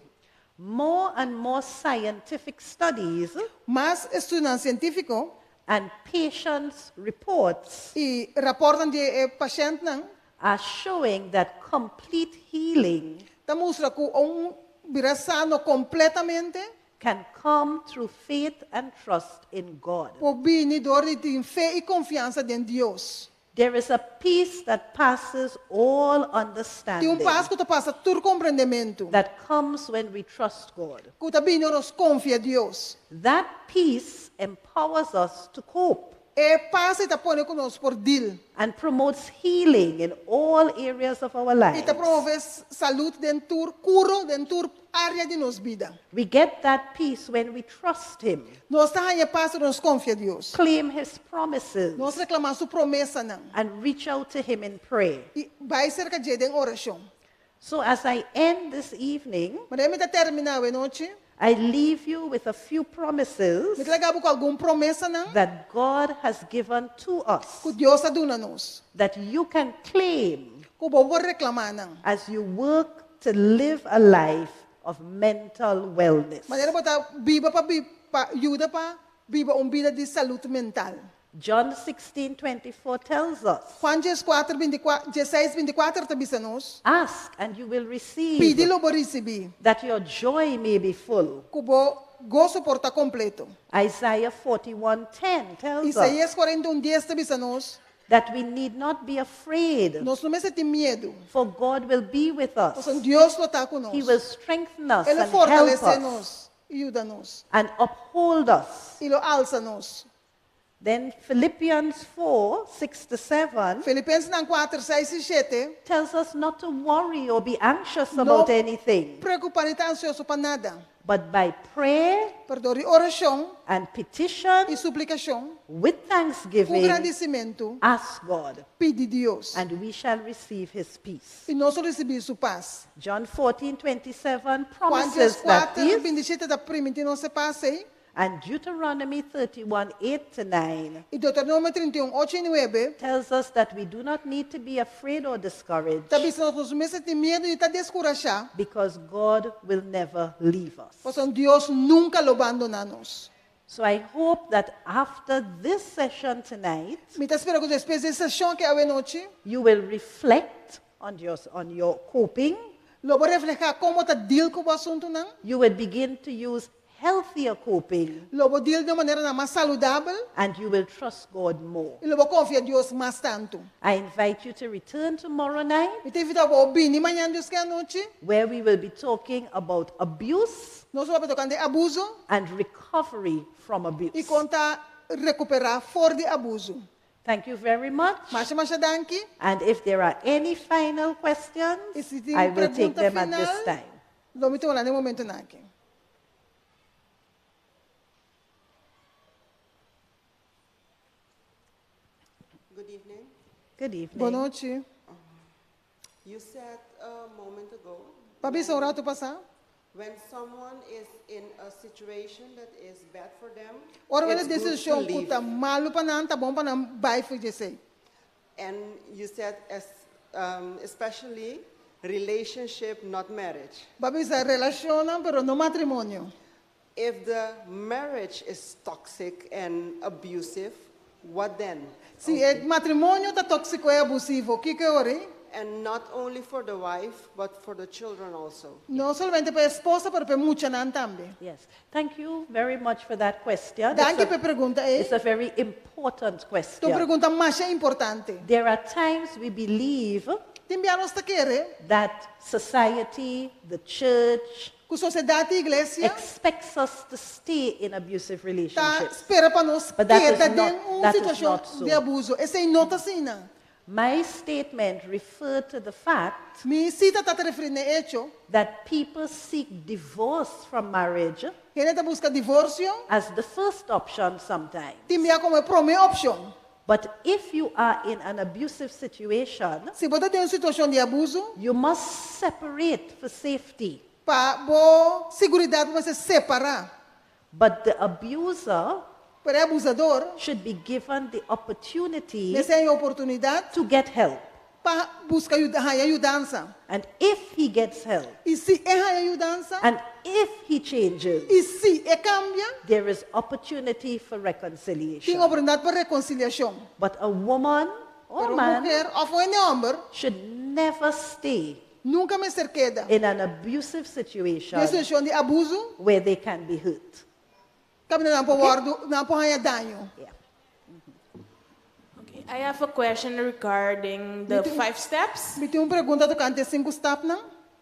More and more scientific studies Mas estudionan sientífiko. and patients' reports I raportnan di e pashèntnan. are showing that complete healing Ta mustra ku un bira sano kompletamente. can come through faith and trust in God. Por bini dor di tin fe i konfiansa den Dios. There is a peace that passes all Tin un understanding pas ku ta pasa tur komprendementu. that comes when we trust God. Ku ta bini ora nos konfia Dios. That peace empowers us to cope. E pas ei ta pone ku nos por deal. And promotes healing in all areas of our I ta lives. promove salud den tur kuro den tur área di nos bida. We get that peace when we trust Him. Nos ta haña pas ora nos konfia Dios. Claim His promises. Nos reklamá su promesanan. And reach out to Him in prayer. I bai serka dje den orashon. So as I end this evening, Manera mi ta terminá awe nochi. I leave you with a few promises Mi ta laga bo ku algun promesanan that God has given to us. ku Dios a duna nos. That you can claim Ku bo por reklamá nan. as you work to live a life of mental wellness. Manera bo ta biba pa pa yuda pa biba un bida di salud mental. John 16:24 tells us. Juan dieskuater bintikua, diesseis bintikuater ta bisa nos. Ask and you will receive. Pidi lo bo risibí. That your joy may be full. Ku bo goso por ta kompleto. Isaiah 41:10 tells us. Isaías 41 dies ta bisa nos. That we need not be afraid. Nos no mester tin miedu. For God will be with us. Pasobra Dios lo ta ku nos. He will strengthen us E lo and help fortalesé us nos i yuda nos. and uphold us. I lo alsa nos. Then Philippians 4 6 to 7 Filipensenan 4, 6 i 7 tells us not to worry or be anxious No about anything, preokupá ni ta ansioso pa nada, but by prayer pero dor di orashon and petition i suplikashon with ku thanksgiving, gradisimentu ask God, pidi Dios, and we shall receive his peace. i nos lo risibí su pas. John 14 27 Juan promises that 4, peace, 27 ta primintí nos e pas ei, and Deuteronomy 31 8 to 9 i Deuteronomio 31, 8 i 9 tells us that we do not need to be afraid or discouraged ta bisa nos ku nos no mester tin miedu ni ta deskurashá, because God will never leave us. pasobra Dios nunka lo bandoná nos. So I hope that after this session tonight, Mi ta spera ku despues di e seshon aki awe nochi, you will reflect on your, on your coping. lo bo reflehá kon bo ta deal ku bo asuntunan, You will begin to use healthier coping lo bo deal di un maneranan mas saludabel and you will trust God more. i lo bo konfia Dios mas tantu. I invite you to return tomorrow night Mi ta invitá bo bini mañan Dios ke anochi. where we will be talking about abuse Nos lo papia tokante abuso and recovery from abuse. i kon ta rekuperá for di abuso. Thank you very much. Masha masha danki. And if there are any final questions, I si tin I will take pregunta them at this final, time. lo mi tuma nan den momentonan aki. Good evening. Good evening. Bon nochi. You said a moment ago. Bo a bisa un ratu pasá. When someone is in a situation that is bad for them, Ora it's un good to situashon ku leave. ta malu pa nan, ta bon pa nan bai for di esei. And you said as, um, especially relationship, not marriage. Bo a bisa relashonnan, pero no matrimonio. If the marriage is toxic and abusive, what then? Si e matrimonio ta tóksiko i abusivo, kiko e ora ei? And not only for the wife, but for the children also. No solamente pa e esposa, pero pa e muchanan tambe. Yes. Thank you very much for that question. Danki It's a pa e pregunta ei. It's a very important Ta un question. pregunta masha importante. There are times we believe Tin bia nos ta kere that society, the church, ku sosiedat i iglesia expects us to stay in abusive ta relationships. spera pa nos But that is keda not- den un that is situashon not so. di abuso. Esei no ta asina. My statement referred to the fact Mi sita ta referí na e echo that people seek divorce from marriage Hende ta buska divorsio as the first option sometimes. tin bia komo e promé opshon. But if you are in an abusive situation, Si bo ta den un situashon di abuso, you must separate for safety. Pa bo seguridat bo mester separá. But the abuser Pero e abusador should be given the opportunity mester haña oportunidat to get help. pa buska yuda, haña yudansa. And if he gets help, I si e haña yudansa, and if he changes, i si e kambia, there is opportunity for reconciliation. tin oportunidat pa rekonsiliashon. But a woman or Pero un man muher òf un hende hòmber should never stay nunka mester keda in an abusive situation den situashon di abuso where they can be hurt. kaminda nan por wòrdu, nan por haña daño. Yeah. Okay, I have a question regarding the five steps. Mi tin un pregunta tokante e sinku stapnan.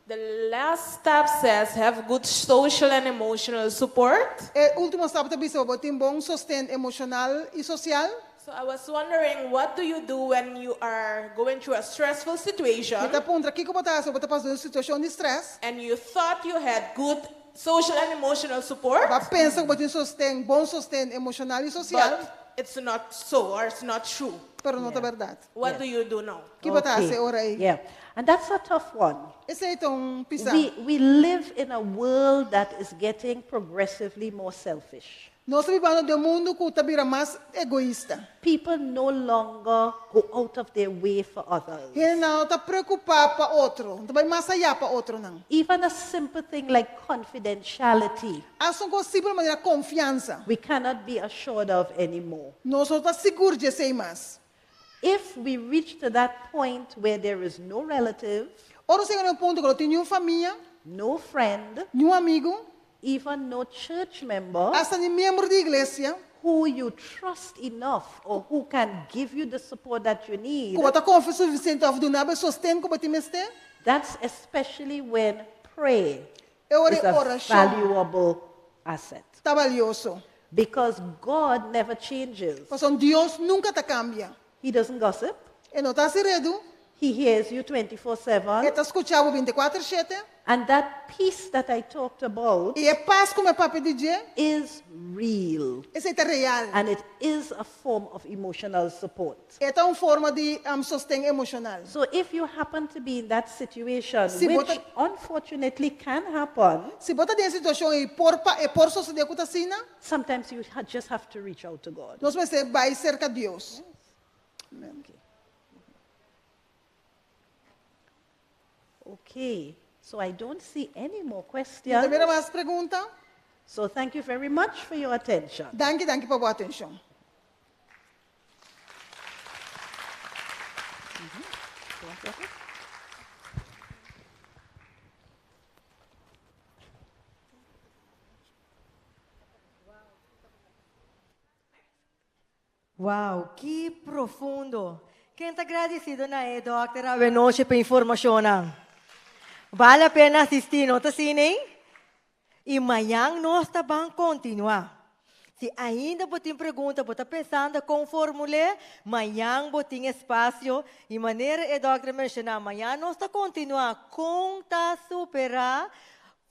The last step says have good social and emotional support. E último stap ta bisa bo tin bon sosten emoshonal i sosial. So I was wondering, what do you do when you are going through a stressful situation? Mi ta puntra kiko bo ta hasi ora bo ta pasa den un situashon di strès. And you thought you had good social and emotional support. Bo a pensa ku bo tin sosten, bon sosten emoshonal i sosial. But it's not so, or it's not true. Pero no ta bèrdat. What do you do now? Ki bo ta hasi ora ei? Yeah. And that's a tough one. Esei ta un pisá. We live in a world that is getting progressively more selfish. Nos ta bibando den un mundu ku ta bira mas egoista. People no longer go out of their way for others. Hendenan no ta preokupá pa otro, no ta bai mas ayá pa otronan. Even a simple thing like confidentiality. Asta un kos simpel manera konfiansa. We cannot be assured of anymore. Nos no ta sigur di esei mas. If we reach to that point where there is no relative, Ora nos yega na un punto ku no tin niun famia, no friend, niun amigu, even no church member, asta ni miembro di iglesia, who you trust enough or who can give you the support that you need, ku bo ta konfia sufisiente òf duna bo e sosten ku bo tin mester, that's especially when prayer E ora is e a orashon valuable asset. ta balioso. Because God never changes. Pasobra Dios nunka ta kambia. He doesn't gossip. E no ta hasi redu. He hears you 24/7. E ta skucha bo bintikuater shete. And that peace that I talked about I e pas ku mi a papia di dje. is real. Esei ta real. And it is a form of emotional support. E ta un forma di sosten emoshonal. So if you happen to be in that situation, Si bo which ta- unfortunately can happen, Si bo ta den e situashon ei, por pa e por sosodé ku ta asina. Sometimes you just have to reach out to God. Nos mester bai serka Dios. Amen. Okay, so I don't see any more questions. No ta mira mas pregunta. So thank you very much for your attention. Danki, danki pa bo atencion. Wow, ki profundo! Ken ta gradisido na e dòkter awenochi pa e informashonnan? Bale a pena asistí, no ta asina ei? I mañan nos ta ban kontinuá. Si ainda bo tin pregunta, bo ta pensando kon formul'é, mañan bo tin espasio i manera e dòkter a menshoná, mañan nos ta kontinuá kon ta superá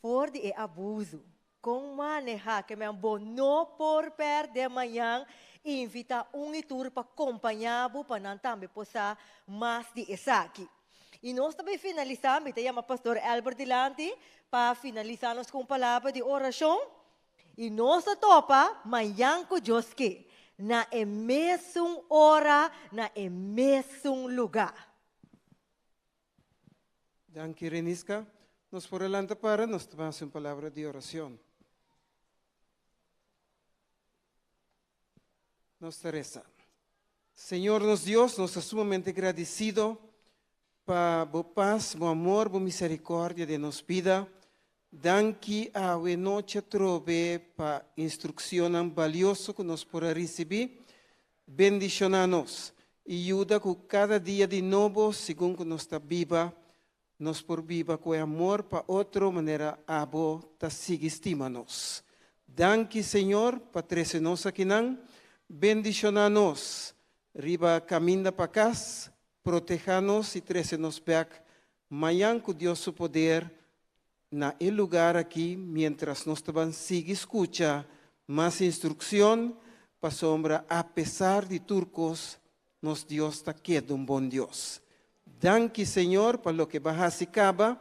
for di e abuso. Kon maneha ke men bo no por pèrdè mañan invita un i tur pa kompañá bo pa nan tambe por sa mas di esaki. I nos ta bai finalisá, mi ta yama Pastor Elbert dilanti pa finalisá nos ku un palabra di orashon. I nos ta topa mañan ku Dios ke, na e mesun ora, na e mesun lugá. Danki Reniska. Nos por a lanta para, nos ta hasi un palabra di oracion. Nos ta resa. Señor nos Dios, nos ta sumamente gradecido pa bo paz, bo amor, bo misericordia den nos bida. Danki awe nochi atrobe pa instruccionnan balioso cu nos por a ricibi. Bendiciona nos y yuda cu cada dia di nobo segun cu nos ta biba, nos por biba cu e amor pa otro manera abo ta sigui stima nos. Danki Señor pa trece nos akinan. Bendiciona nos riba caminda pa cas, proteha nos y trece nos bek mañan cu Dios su poder na e lugar aki mientras nos ta ban sigui scucha mas instruccion, pasobra apesar di tur cos nos Dios ta keda un bon Dios. Danki Señor pa loke bo a haci caba,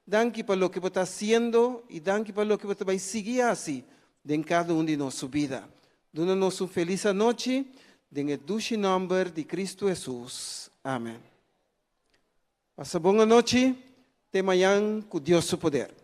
danki pa loke bo ta haciendo y danki pa loke bo ta bay sigui haci den cada un di nos su bida. Duna nos un feliz anochi den e dushi nomber di Cristo Jesus. Amen. Pasa bon anochi, te mañan cu Dios su poder.